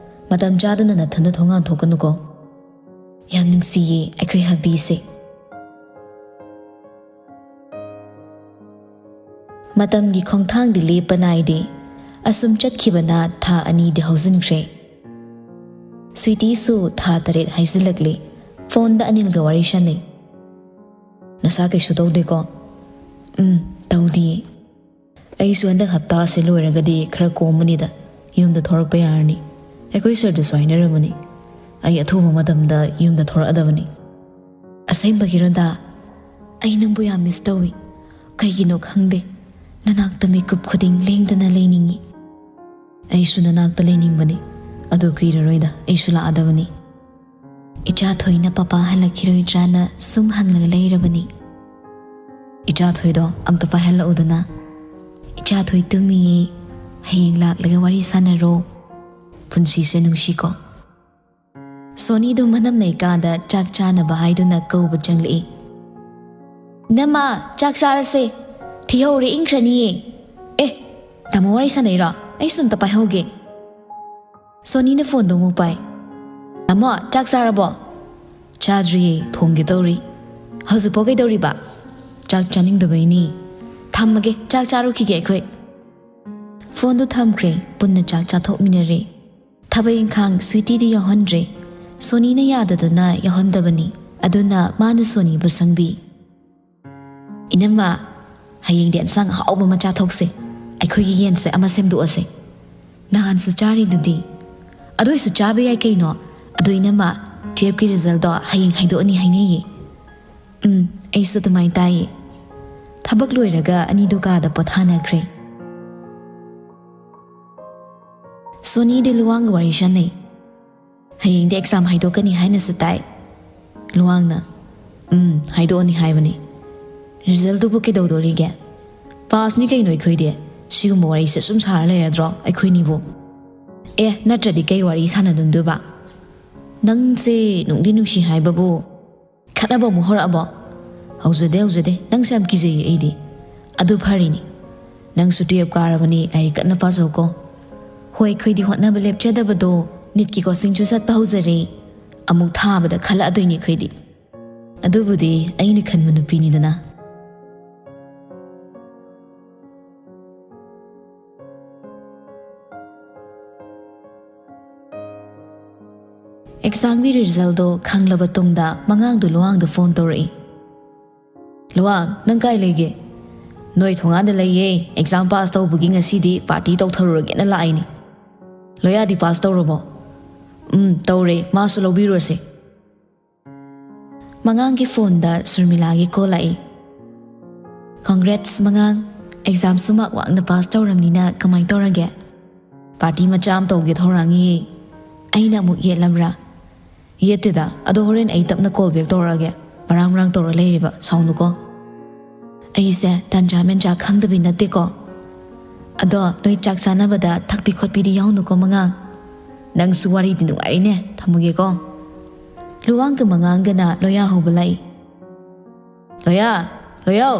ꯃꯇꯝ ꯆꯥꯗꯅ ꯅꯊꯟꯗ ꯊꯣꯡꯒꯥꯟ ꯊꯣꯛꯀꯅꯨꯀꯣ꯫" ꯌꯥꯝ ꯅꯨꯡꯁꯤꯌꯦ ꯑꯩꯈꯣꯏ ꯍꯕꯤꯁꯦ꯫ ꯃꯇꯝꯒꯤ ꯈꯣꯡꯊꯥꯡꯗꯤ ꯂꯦꯞꯄ ꯅꯥꯏꯗꯦ꯫ ꯑꯁꯨꯝ ꯆꯠꯈꯤꯕꯅ ꯊꯥ ꯑꯅꯤꯗꯤ ꯍꯧꯖꯤꯟꯈ꯭ꯔꯦ꯫ ꯁ꯭ꯋꯤꯇꯤꯁꯨ ꯊꯥ ꯇꯔꯦꯠ ꯍꯥꯏꯖꯤꯜꯂꯛꯂꯦ꯫ ꯐꯣꯟꯗ ꯑꯅꯤꯜꯒ ꯋꯥꯔꯤ ꯁꯥꯟꯅꯩ꯫ "ꯅꯁꯥ ꯀꯩꯁꯨ ꯇꯧꯗꯦꯀꯣ?" "ꯎꯝ, ꯇꯧꯗꯤꯌꯦ꯫ ꯑꯩꯁꯨ ꯍꯟꯗꯛ ꯍꯞꯇꯥꯁꯦ ꯂꯣꯏꯔꯒꯗꯤ ꯈꯔ ꯀꯣꯝꯃꯅꯤꯗ, ꯌꯨꯝꯗ ꯊꯣꯔꯛꯄ ꯌꯥꯔꯅꯤ꯫ ꯑꯩꯈꯣꯏ ꯁꯔꯗꯨꯁꯨ ꯍꯥꯏꯅꯔꯝꯕꯅꯤ ꯑꯩ ꯑꯊꯨꯕ ꯃꯇꯝꯗ ꯌꯨꯝꯗ ꯊꯣꯔꯛꯑꯗꯕꯅꯤ꯫" "ꯑꯁꯦꯡꯕꯒꯤꯔꯣꯗꯥ? ꯑꯩ ꯅꯪꯕꯨ ꯌꯥꯝ ꯃꯤꯁ ꯇꯧꯏ꯫ ꯀꯩꯒꯤꯅꯣ ꯈꯪꯗꯦ, ꯅꯅꯥꯛꯇ ꯃꯤꯀꯨꯞ ꯈꯨꯗꯤꯡ ꯂꯦꯡꯗꯅ ꯂꯩꯅꯤꯡꯏ꯫" "ꯑꯩꯁꯨ ꯅꯅꯥꯛꯇ ꯂꯩꯅꯤꯡꯕꯅꯤ꯫ ꯑꯗꯨ ꯀꯨꯏꯔꯔꯣꯏꯗ, ꯑꯩꯁꯨ ꯂꯥꯛꯑꯗꯕꯅꯤ꯫" ꯏꯆꯥꯊꯣꯏꯅ ꯄꯄꯥ ꯍꯜꯂꯛꯈꯤꯔꯣꯏꯗ꯭ꯔꯥꯅ ꯁꯨꯝ ꯍꯪꯂꯒ ꯂꯩꯔꯕꯅꯤ꯫ "ꯏꯆꯥꯊꯣꯏꯗꯣ ꯑꯝꯇ ꯄꯥꯏꯍꯜꯂꯛꯎꯗꯅ꯫" "ꯏꯆꯥꯊꯣꯏ ꯇꯨꯝꯃꯤꯌꯦ, ꯍꯌꯦꯡ ꯂꯥꯛꯂꯒ ꯋꯥꯔꯤ ꯁꯥꯟꯅꯔꯣ꯫ ꯄꯨꯟꯁꯤꯁꯦ ꯅꯨꯡꯁꯤꯀꯣ꯫" ꯁꯣꯅꯤꯗꯨ ꯃꯅꯝ ꯂꯩꯀꯥꯗ ꯆꯥꯛ ꯆꯥꯅꯕ ꯍꯥꯏꯗꯨꯅ ꯀꯧꯕ ꯆꯪꯂꯛꯏ꯫ "ꯏꯅꯝꯃ, ꯆꯥꯛ ꯆꯥꯔꯁꯦ꯫ ꯊꯤꯍꯧꯔꯦ, ꯏꯪꯈ꯭ꯔꯅꯤꯌꯦ꯫ ꯑꯦ, ꯇꯥꯃꯣ ꯋꯥꯔꯤ ꯁꯥꯟꯅꯩꯔꯣ? ꯑꯩꯁꯨ ꯑꯝꯇ ꯄꯥꯏꯍꯧꯒꯦ꯫" ꯁꯣꯅꯤꯅ ꯐꯣꯟꯗꯣ ꯑꯃꯨꯛ ꯄꯥꯏ꯫ "ꯇꯥꯃꯣ, ꯆꯥꯛ ꯆꯥꯔꯕꯣ?" "ꯆꯥꯗ꯭ꯔꯤꯌꯦ, ꯊꯣꯡꯒꯦ ꯇꯧꯔꯤ꯫" "ꯍꯧꯖꯤꯛꯐꯥꯎ ꯀꯩꯗꯧꯔꯤꯕ?" "ꯆꯥꯛ ꯆꯥꯅꯤꯡꯗꯕꯩꯅꯤ꯫" "ꯊꯝꯃꯒꯦ, ꯆꯥꯛ ꯆꯥꯔꯨꯈꯤꯒꯦ ꯑꯩꯈꯣꯏ꯫" ꯐꯣꯟꯗꯨ ꯊꯝꯈ꯭ꯔꯦ꯫ ꯄꯨꯟꯅ ꯆꯥꯛ ꯆꯥꯊꯣꯛꯃꯤꯟꯅꯔꯦ꯫ ꯊꯕꯛ ꯏꯪꯈꯥꯡ ꯁ꯭ꯋꯤꯇꯤꯗꯤ ꯌꯥꯎꯍꯟꯗ꯭ꯔꯦ꯫ ꯁꯣꯅꯤꯅ ꯌꯥꯗꯗꯨꯅ ꯌꯥꯎꯍꯟꯗꯕꯅꯤ꯫ ꯑꯗꯨꯅ ꯃꯥꯅ ꯁꯣꯅꯤꯕꯨ ꯁꯪꯕꯤ꯫ "ꯏꯅꯝꯃ, ꯍꯌꯦꯡꯗꯤ ꯑꯦꯟꯁꯥꯡ ꯑꯍꯥꯎꯕ ꯑꯃ ꯆꯥꯊꯣꯛꯁꯦ꯫ ꯑꯩꯈꯣꯏꯒꯤ ꯌꯦꯟꯁꯦ ꯑꯃ ꯁꯦꯝꯗꯣꯛꯑꯁꯦ꯫ ꯅꯍꯥꯟꯁꯨ ꯆꯥꯔꯤꯗꯨꯗꯤ꯫" "ꯑꯗꯨ ꯑꯣꯏꯁꯨ ꯆꯥꯕ ꯌꯥꯏ ꯀꯩꯅꯣ꯫ ꯑꯗꯨ ꯏꯅꯝꯃ, ꯇꯨꯌꯦꯜꯞꯀꯤ ꯔꯤꯖꯜꯗꯣ ꯍꯌꯦꯡ ꯍꯥꯏꯗꯣꯛꯑꯅꯤ ꯍꯥꯏꯅꯩꯌꯦ꯫" "ꯎꯝ, ꯑꯩꯁꯨ ꯑꯗꯨꯃꯥꯏꯅ ꯇꯥꯏꯌꯦ꯫" ꯊꯕꯛ ꯂꯣꯏꯔꯒ ꯑꯅꯤꯗꯨ ꯀꯥꯗ ꯄꯣꯊꯥꯅꯈ꯭ꯔꯦ꯫ ꯁꯣꯅꯤꯗꯤ ꯂꯨꯋꯥꯡꯒ ꯋꯥꯔꯤ ꯁꯥꯟꯅꯩ꯫ "ꯍꯌꯦꯡꯗꯤ ꯑꯦꯛꯖꯥꯝ ꯍꯥꯏꯗꯣꯛꯀꯅꯤ ꯍꯥꯏꯅꯁꯨ ꯇꯥꯏ꯫" ꯂꯨꯋꯥꯡꯅ, "ꯎꯝ, ꯍꯥꯏꯗꯣꯛꯑꯅꯤ ꯍꯥꯏꯕꯅꯤ꯫ ꯔꯤꯖꯜꯗꯨꯕꯨ ꯀꯩꯗꯧꯗꯣꯔꯤꯒꯦ? ꯄꯥꯁꯅꯤ ꯀꯩꯅꯣ ꯑꯩꯈꯣꯏꯗꯤ꯫ ꯁꯤꯒꯨꯝꯕ ꯋꯥꯔꯤꯁꯦ ꯁꯨꯝ ꯁꯥꯔ ꯂꯩꯔꯗ꯭ꯔꯣ ꯑꯩꯈꯣꯏꯅꯤꯕꯨ?" "ꯑꯦ, ꯅꯠꯇ꯭ꯔꯗꯤ ꯀꯩ ꯋꯥꯔꯤ ꯁꯥꯟꯅꯅꯤꯡꯗꯣꯏꯕ? ꯅꯪꯁꯦ ꯅꯨꯡꯗꯤ ꯅꯨꯡꯁꯤ ꯍꯥꯏꯕꯕꯨ꯫ ꯈꯠꯅꯕ ꯑꯃꯨꯛ ꯍꯧꯔꯛꯑꯕꯣ?" "ꯍꯧꯖꯗꯦ, ꯍꯧꯖꯗꯦ꯫ ꯅꯪꯁꯦ ꯌꯥꯝ ꯀꯤꯖꯩꯌꯦ ꯑꯩꯗꯤ꯫" "ꯑꯗꯨ ꯐꯔꯤꯅꯤ꯫ ꯅꯪꯁꯨ ꯇꯨꯌꯦꯜꯞ ꯀꯥꯔꯕꯅꯤ, ꯂꯥꯏꯔꯤꯛ ꯀꯟꯅ ꯄꯥꯖꯧꯀꯣ꯫" "ꯍꯣꯏ, ꯑꯩꯈꯣꯏꯗꯤ ꯍꯣꯠꯅꯕ ꯂꯦꯞꯆꯗꯕꯗꯣ꯫ ꯅꯤꯠꯀꯤ ꯀꯣꯆꯤꯡꯁꯨ ꯆꯠꯄ ꯍꯧꯖꯔꯦ꯫" ꯑꯃꯨꯛ ꯊꯥꯕꯗ ꯈꯜꯂꯛꯑꯗꯣꯏꯅꯤ ꯑꯩꯈꯣꯏꯗꯤ꯫ ꯑꯗꯨꯕꯨꯗꯤ ꯑꯩꯅ ꯈꯟꯕ ꯅꯨꯄꯤꯅꯤꯗꯅ꯫ ꯑꯦꯛꯖꯥꯝꯒꯤ ꯔꯤꯖꯜꯗꯣ ꯈꯪꯂꯕ ꯇꯨꯡꯗ ꯃꯉꯥꯡꯗꯣ ꯂꯨꯋꯥꯡꯗ ꯐꯣꯟ ꯇꯧꯔꯛꯏ꯫ "ꯂꯨꯋꯥꯡ, ꯅꯪ ꯀꯥꯏ ꯂꯩꯒꯦ?" "ꯅꯣꯏ ꯊꯣꯡꯒꯥꯟꯗ ꯂꯩꯌꯦ꯫ ꯑꯦꯛꯖꯥꯝ ꯄꯥꯁ ꯇꯧꯕꯒꯤ ꯉꯁꯤꯗꯤ ꯄꯥꯔꯇꯤ ꯇꯧꯊꯔꯨꯔꯒꯦꯅ ꯂꯥꯛꯏꯅꯤ꯫ ꯂꯣꯌꯥꯗꯤ ꯄꯥꯁ ꯇꯧꯔꯕꯣ?" "ꯎꯝ, ꯇꯧꯔꯦ꯫ ꯃꯥꯁꯨ ꯂꯧꯕꯤꯔꯨꯔꯁꯦ꯫" ꯃꯉꯥꯡꯒꯤ ꯐꯣꯟꯗ ꯁꯨꯔꯃꯤꯂꯥꯒꯤ ꯀꯣꯜ ꯂꯥꯛꯏ꯫ "ꯀꯣꯡꯒ꯭ꯔꯦꯠꯁ ꯃꯉꯥꯡ, ꯑꯦꯛꯖꯥꯝꯁꯨ ꯃꯥꯔꯛ ꯋꯥꯡꯅ ꯄꯥꯁ ꯇꯧꯔꯝꯅꯤꯅ ꯀꯃꯥꯏꯅ ꯇꯧꯔꯒꯦ?" "ꯄꯥꯔꯇꯤ ꯃꯆꯥ ꯑꯃ ꯇꯧꯒꯦ ꯊꯧꯔꯥꯡꯉꯤꯌꯦ꯫ ꯑꯩꯅ ꯑꯃꯨꯛ ꯌꯦꯠꯂꯝꯕ꯭ꯔꯥ?" "ꯌꯦꯠꯇꯦꯗ, ꯑꯗꯣ ꯍꯣꯔꯦꯟ ꯑꯩ ꯇꯞꯅ ꯀꯣꯜ ꯕꯦꯛ ꯇꯧꯔꯛꯑꯒꯦ꯫ ꯃꯔꯥꯡ ꯃꯔꯥꯡ ꯇꯧꯔ ꯂꯩꯔꯤꯕ, ꯁꯥꯎꯅꯨꯀꯣ꯫" "ꯑꯩꯁꯦ ꯇꯟꯖꯥ ꯃꯦꯟꯖꯥ ꯈꯪꯗꯕꯤ ꯅꯠꯇꯦꯀꯣ꯫ ꯑꯗꯣ ꯅꯣꯏ ꯆꯥꯛ ꯆꯥꯅꯕꯗ ꯊꯛꯄꯤ ꯈꯣꯠꯄꯤꯗꯤ ꯌꯥꯎꯅꯨꯀꯣ ꯃꯉꯥꯡ꯫ ꯅꯪꯁꯨ ꯋꯥꯔꯤꯗꯤ ꯅꯨꯡꯉꯥꯏꯔꯤꯅꯦ, ꯊꯝꯃꯒꯦꯀꯣ꯫" ꯂꯨꯋꯥꯡꯒ ꯃꯉꯥꯡꯒꯅ ꯂꯣꯌꯥ ꯍꯧꯕ ꯂꯥꯛꯏ꯫ "ꯂꯣꯌꯥ! ꯂꯣꯌꯥꯎ!"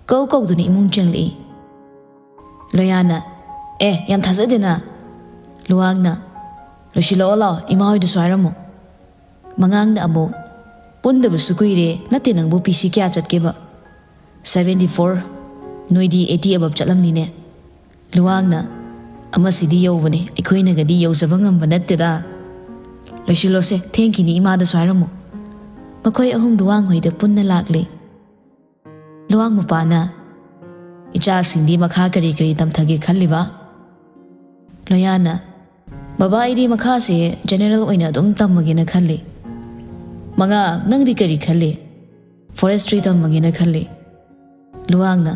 ꯀꯧ ꯀꯧꯗꯨꯅ ꯏꯃꯨꯡ ꯆꯪꯂꯛꯏ꯫ ꯂꯣꯌꯥꯅ, "ꯑꯦ, ꯌꯥꯝ ꯊꯥꯖꯗꯦꯅ꯫" ꯂꯨꯋꯥꯡꯅ, "ꯂꯣꯏꯁꯤꯜꯂꯛꯑꯣ ꯂꯥꯎ, ꯏꯃꯥ ꯍꯣꯏꯗꯁꯨ ꯍꯥꯏꯔꯝꯃꯣ꯫" ꯃꯉꯥꯡꯅ ꯑꯃꯨꯛ, "ꯄꯨꯟꯗꯕꯁꯨ ꯀꯨꯏꯔꯦ, ꯅꯠꯇꯦ ꯅꯪꯕꯨ ꯄꯤ ꯁꯤ ꯀꯌꯥ ꯆꯠꯀꯦꯕ?" "Seventy four. ꯅꯣꯏꯗꯤ ꯑꯩꯠꯇꯤ ꯑꯕꯞ ꯆꯠꯂꯝꯅꯤꯅꯦ꯫" ꯂꯨꯋꯥꯡꯅ, "ꯑꯃꯁꯤꯗꯤ ꯌꯧꯕꯅꯦ, ꯑꯩꯈꯣꯏꯅꯒꯗꯤ ꯌꯧꯖꯕ ꯉꯝꯕ ꯅꯠꯇꯦꯗ꯫" "ꯂꯣꯏꯁꯤꯜꯂꯣꯁꯦ, ꯊꯦꯡꯈꯤꯅꯤ, ꯏꯃꯥꯗꯁꯨ ꯍꯥꯏꯔꯝꯃꯣ꯫" ꯃꯈꯣꯏ ꯑꯍꯨꯝ ꯂꯨꯋꯥꯡ ꯍꯣꯏꯗ ꯄꯨꯟꯅ ꯂꯥꯛꯂꯦ꯫ ꯂꯨꯋꯥꯡ ꯃꯄꯥꯅ, "ꯏꯆꯥꯁꯤꯡꯗꯤ ꯃꯈꯥ ꯀꯔꯤ ꯀꯔꯤ ꯇꯝꯊꯒꯦ ꯈꯜꯂꯤꯕ?" ꯂꯣꯌꯥꯅ, "ꯕꯕꯥ, ꯑꯩꯗꯤ ꯃꯈꯥꯁꯦ ꯖꯦꯅꯦꯔꯦꯜ ꯑꯣꯏꯅ ꯑꯗꯨꯝ ꯇꯝꯃꯒꯦꯅ ꯈꯜꯂꯤ꯫" "ꯃꯉꯥ, ꯅꯪꯗꯤ ꯀꯔꯤ ꯈꯜꯂꯤ?" "ꯐꯣꯔꯦꯁꯇ꯭ꯔꯤ ꯇꯝꯃꯒꯦꯅ ꯈꯜꯂꯤ꯫" ꯂꯨꯋꯥꯡꯅ,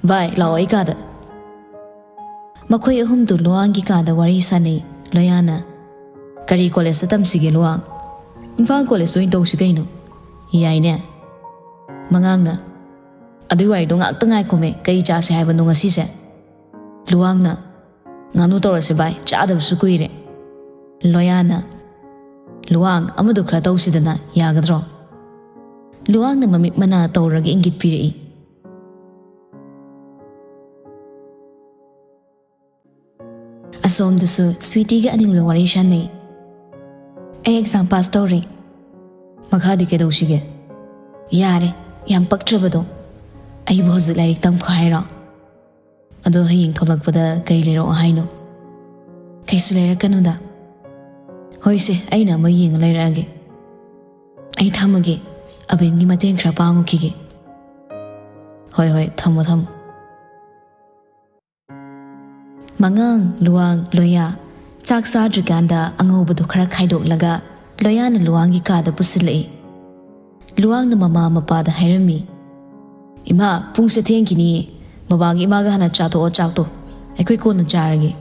"ꯚꯥꯏ, ꯂꯥꯛꯑꯣ ꯑꯩ ꯀꯥꯗ꯫" ꯃꯈꯣꯏ ꯑꯍꯨꯝꯗꯨ ꯂꯨꯋꯥꯡꯒꯤ ꯀꯥꯗ ꯋꯥꯔꯤ ꯁꯥꯟꯅꯩ꯫ ꯂꯣꯌꯥꯅ, "ꯀꯔꯤ ꯀꯣꯂꯦꯖꯇ ꯇꯝꯁꯤꯒꯦ ꯂꯨꯋꯥꯡ?" "ꯏꯝꯐꯥꯜ ꯀꯣꯂꯦꯖꯇ ꯑꯣꯏꯅ ꯇꯧꯁꯤ ꯀꯩꯅꯣ꯫" "ꯌꯥꯏꯅꯦ꯫" ꯃꯉꯥꯡꯅ, "ꯑꯗꯨꯏ ꯋꯥꯔꯤꯗꯣ ꯉꯥꯛꯇ ꯉꯥꯏꯈꯣꯃꯦ, ꯀꯩ ꯆꯥꯁꯦ ꯍꯥꯏꯕꯅꯣ ꯉꯁꯤꯁꯦ?" ꯂꯨꯋꯥꯡꯅ, "ꯉꯥꯅꯨ ꯇꯧꯔꯁꯦ ꯚꯥꯏ, ꯆꯥꯗꯕꯁꯨ ꯀꯨꯏꯔꯦ꯫" ꯂꯣꯌꯥꯅ, "ꯂꯨꯋꯥꯡ, ꯑꯃꯗꯣ ꯈꯔ ꯇꯧꯁꯤꯗꯅ, ꯌꯥꯒꯗ꯭ꯔꯣ?" ꯂꯨꯋꯥꯡꯅ ꯃꯃꯤꯠ ꯃꯅꯥ ꯇꯧꯔꯒ ꯏꯪꯒꯤꯠ ꯄꯤꯔꯛꯏ꯫ ꯑꯁꯣꯝꯗꯁꯨ ꯁ꯭ꯋꯤꯇꯤꯒ ꯑꯅꯤꯜꯒ ꯋꯥꯔꯤ ꯁꯥꯟꯅꯩ꯫ ꯑꯩ ꯑꯦꯛꯖꯥꯝ ꯄꯥꯁ ꯇꯧꯔꯦ꯫ ꯃꯈꯥꯗꯤ ꯀꯩꯗꯧꯁꯤꯒꯦ? ꯌꯥꯔꯦ, ꯌꯥꯝ ꯄꯛꯇ꯭ꯔꯕꯗꯣ꯫ ꯑꯩꯕꯨ ꯍꯧꯖꯤꯛ ꯂꯥꯏꯔꯤꯛ ꯇꯝꯈꯣ ꯍꯥꯏꯔꯣ? ꯑꯗꯣ ꯍꯌꯦꯡ ꯊꯣꯛꯂꯛꯄꯗ ꯀꯩ ꯂꯩꯔꯛꯑꯣ ꯍꯥꯏꯅꯣ? ꯀꯩꯁꯨ ꯂꯩꯔꯛꯀꯅꯨꯗ꯫ ꯍꯣꯏꯁꯦ, ꯑꯩꯅ ꯑꯃ ꯌꯦꯡꯉ ꯂꯩꯔꯛꯑꯒꯦ꯫ ꯑꯩ ꯊꯝꯃꯒꯦ, ꯑꯕꯤꯟꯒꯤ ꯃꯇꯦꯡ ꯈꯔ ꯄꯥꯡꯉꯨꯈꯤꯒꯦ꯫ ꯍꯣꯏ ꯍꯣꯏ, ꯊꯝꯃꯣ ꯊꯝꯃꯣ꯫ ꯃꯉꯥꯡ, ꯂꯨꯋꯥꯡ, ꯂꯣꯌꯥ ꯆꯥꯛ ꯆꯥꯗ꯭ꯔꯤꯀꯥꯟꯗ ꯑꯉꯧꯕꯗꯣ ꯈꯔ ꯈꯥꯏꯗꯣꯛꯂꯒ ꯂꯣꯌꯥꯅ ꯂꯨꯋꯥꯡꯒꯤ ꯀꯥꯗ ꯄꯨꯁꯤꯜꯂꯛꯏ꯫ ꯂꯨꯋꯥꯡꯅ ꯃꯃꯥ ꯃꯄꯥꯗ ꯍꯥꯏꯔꯝꯃꯤ, "ꯏꯃꯥ, ꯄꯨꯡꯁꯦ ꯊꯦꯡꯈꯤꯅꯤꯌꯦ, ꯕꯕꯥꯒ ꯏꯃꯥꯒ ꯍꯥꯟꯅ ꯆꯥꯊꯣꯛꯑꯣ ꯆꯥꯛꯇꯣ, ꯑꯩꯈꯣꯏ ꯀꯣꯟꯅ ꯆꯥꯔꯒꯦ꯫"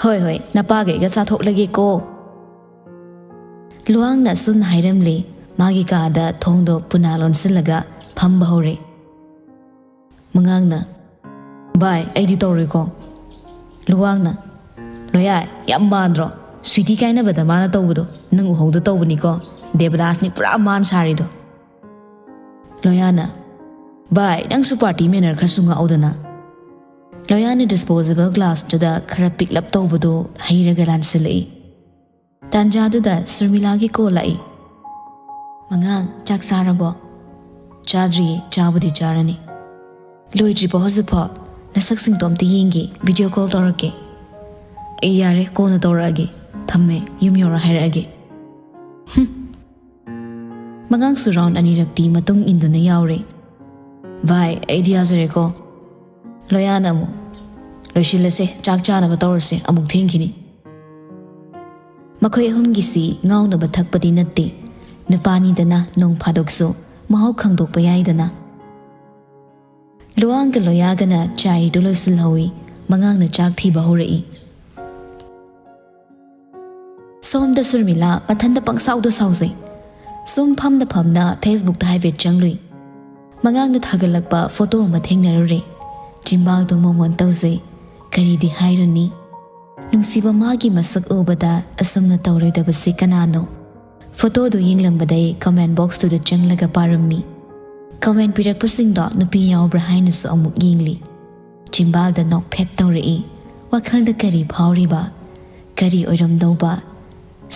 "ꯍꯣꯏ ꯍꯣꯏ, ꯅꯄꯥꯒ ꯑꯩꯒ ꯆꯥꯊꯣꯛꯂꯒꯦꯀꯣ꯫" ꯂꯨꯋꯥꯡꯅ ꯑꯁꯨꯝꯅ ꯍꯥꯏꯔꯝꯂꯦ꯫ ꯃꯥꯒꯤ ꯀꯥꯗ ꯊꯣꯡꯗꯣ ꯄꯨꯅꯥ ꯂꯣꯟꯁꯤꯜꯂꯒ ꯐꯝꯕ ꯍꯧꯔꯦ꯫ ꯃꯉꯥꯡꯅ, "ꯚꯥꯏ, ꯑꯩꯗꯤ ꯇꯧꯔꯣꯏꯀꯣ꯫" ꯂꯨꯋꯥꯡꯅ, "ꯂꯣꯌꯥ, ꯌꯥꯝ ꯃꯥꯟꯗ꯭ꯔꯣ? ꯁ꯭ꯋꯤꯇꯤ ꯀꯥꯏꯅꯕꯗ ꯃꯥꯅ ꯇꯧꯕꯗꯣ ꯅꯪ ꯎꯍꯧꯗ ꯇꯧꯕꯅꯤꯀꯣ꯫ ꯗꯦꯕꯗꯥꯁꯅꯤ ꯄꯨꯔꯥ ꯃꯥꯟ ꯁꯥꯔꯤꯗꯣ꯫" ꯂꯣꯌꯥꯅ, "ꯚꯥꯏ, ꯅꯪꯁꯨ ꯄꯥꯔꯇꯤ ꯃꯦꯅꯔ ꯈꯔꯁꯨ ꯉꯥꯛꯎꯗꯅ꯫" ꯂꯣꯌꯥꯅ ꯗꯤꯁꯄꯣꯖꯦꯕꯜ ꯒ꯭ꯂꯥꯁꯇꯨꯗ ꯈꯔ ꯄꯤꯛꯂꯞ ꯇꯧꯕꯗꯣ ꯍꯩꯔꯒ ꯂꯥꯟꯁꯤꯜꯂꯛꯏ꯫ ꯇꯥꯟꯖꯥꯗꯨꯗ ꯁꯨꯔꯃꯤꯂꯥꯒꯤ ꯀꯣꯜ ꯂꯥꯛꯏ꯫ "ꯃꯉꯥꯡ, ꯆꯥꯛ ꯆꯥꯔꯕꯣ?" "ꯆꯥꯗ꯭ꯔꯤꯌꯦ, ꯆꯥꯕꯨꯗꯤ ꯆꯥꯔꯅꯤ꯫" "ꯂꯣꯏꯗ꯭ꯔꯤꯕꯣ ꯍꯧꯖꯤꯛꯐꯥꯎ? ꯅꯁꯛꯁꯤꯡꯗꯣ ꯑꯝꯇ ꯌꯦꯡꯒꯦ, ꯚꯤꯗꯤꯑꯣ ꯀꯣꯜ ꯇꯧꯔꯛꯀꯦ꯫" "ꯑꯩ ꯌꯥꯔꯦ, ꯀꯣꯟꯅ ꯇꯧꯔꯛꯑꯒꯦ, ꯊꯝꯃꯦ, ꯌꯨꯝ ꯌꯧꯔ ꯍꯥꯏꯔꯛꯑꯒꯦ꯫" ꯍꯨꯝ꯫ ꯃꯉꯥꯡꯁꯨ ꯔꯥꯎꯟ ꯑꯅꯤꯔꯛꯇꯤ ꯃꯇꯨꯡ ꯏꯟꯗꯨꯅ ꯌꯥꯎꯔꯦ꯫ "ꯚꯥꯏ, ꯑꯩꯗꯤ ꯌꯥꯖꯔꯦꯀꯣ꯫" ꯂꯣꯌꯥꯅ ꯑꯃꯨꯛ, "ꯂꯣꯏꯁꯤꯜꯂꯁꯦ, ꯆꯥꯛ ꯆꯥꯅꯕ ꯇꯧꯔꯁꯦ, ꯑꯃꯨꯛ ꯊꯦꯡꯈꯤꯅꯤ꯫" ꯃꯈꯣꯏ ꯑꯍꯨꯝꯒꯤꯁꯤ ꯉꯥꯎꯅꯕ ꯊꯛꯄꯗꯤ ꯅꯠꯇꯦ, ꯅꯨꯄꯥꯅꯤꯗꯅ ꯅꯣꯡ ꯐꯥꯗꯣꯛꯁꯨ ꯃꯍꯥꯎ ꯈꯪꯗꯣꯛꯄ ꯌꯥꯏꯗꯅ꯫ ꯂꯨꯋꯥꯡꯒ ꯂꯣꯌꯥꯒꯅ ꯆꯥꯏꯔꯤꯗꯨ ꯂꯣꯏꯁꯤꯜꯍꯧꯏ꯫ ꯃꯉꯥꯡꯅ ꯆꯥꯛ ꯊꯤꯕ ꯍꯧꯔꯛꯏ꯫ ꯁꯣꯝꯗ ꯁꯨꯔꯃꯤꯂꯥ ꯃꯊꯟꯇ ꯄꯪꯁꯥꯎꯗ ꯁꯥꯎꯖꯩ꯫ ꯁꯨꯝ ꯐꯝꯅ ꯐꯝꯅ ꯐꯦꯁꯕꯨꯛꯇ ꯍꯥꯏꯐꯦꯠ ꯆꯪꯂꯨꯏ꯫ ꯃꯉꯥꯡꯅ ꯊꯥꯒꯠꯂꯛꯄ ꯐꯣꯇꯣ ꯑꯃ ꯊꯦꯡꯅꯔꯨꯔꯦ꯫ ꯆꯤꯝꯕꯥꯜꯗꯣ ꯃꯣꯃꯣꯟ ꯇꯧꯖꯩ꯫ ꯀꯔꯤꯗꯤ ꯍꯥꯏꯔꯨꯅꯤ? ꯅꯨꯡꯁꯤꯕ ꯃꯥꯒꯤ ꯃꯁꯛ ꯎꯕꯗ ꯑꯁꯨꯝꯅ ꯇꯧꯔꯣꯏꯗꯕꯁꯤ ꯀꯅꯥꯅꯣ? ꯐꯣꯇꯣꯗꯨ ꯌꯦꯡꯂꯝꯕꯗꯩ ꯀꯃꯦꯟ ꯕꯣꯛꯁꯇꯨꯗ ꯆꯪꯂꯒ ꯄꯥꯔꯝꯃꯤ꯫ ꯀꯃꯦꯟ ꯄꯤꯔꯛꯄꯁꯤꯡꯗꯣ ꯅꯨꯄꯤ ꯌꯥꯎꯕ꯭ꯔꯥ ꯍꯥꯏꯅꯁꯨ ꯑꯃꯨꯛ ꯌꯦꯡꯂꯤ꯫ ꯆꯤꯝꯕꯥꯜꯗ ꯅꯣꯛꯐꯦꯠ ꯇꯧꯔꯛꯏ꯫ ꯋꯥꯈꯜꯗ ꯀꯔꯤ ꯐꯥꯎꯔꯤꯕ? ꯀꯔꯤ ꯑꯣꯏꯔꯝꯗꯧꯕ?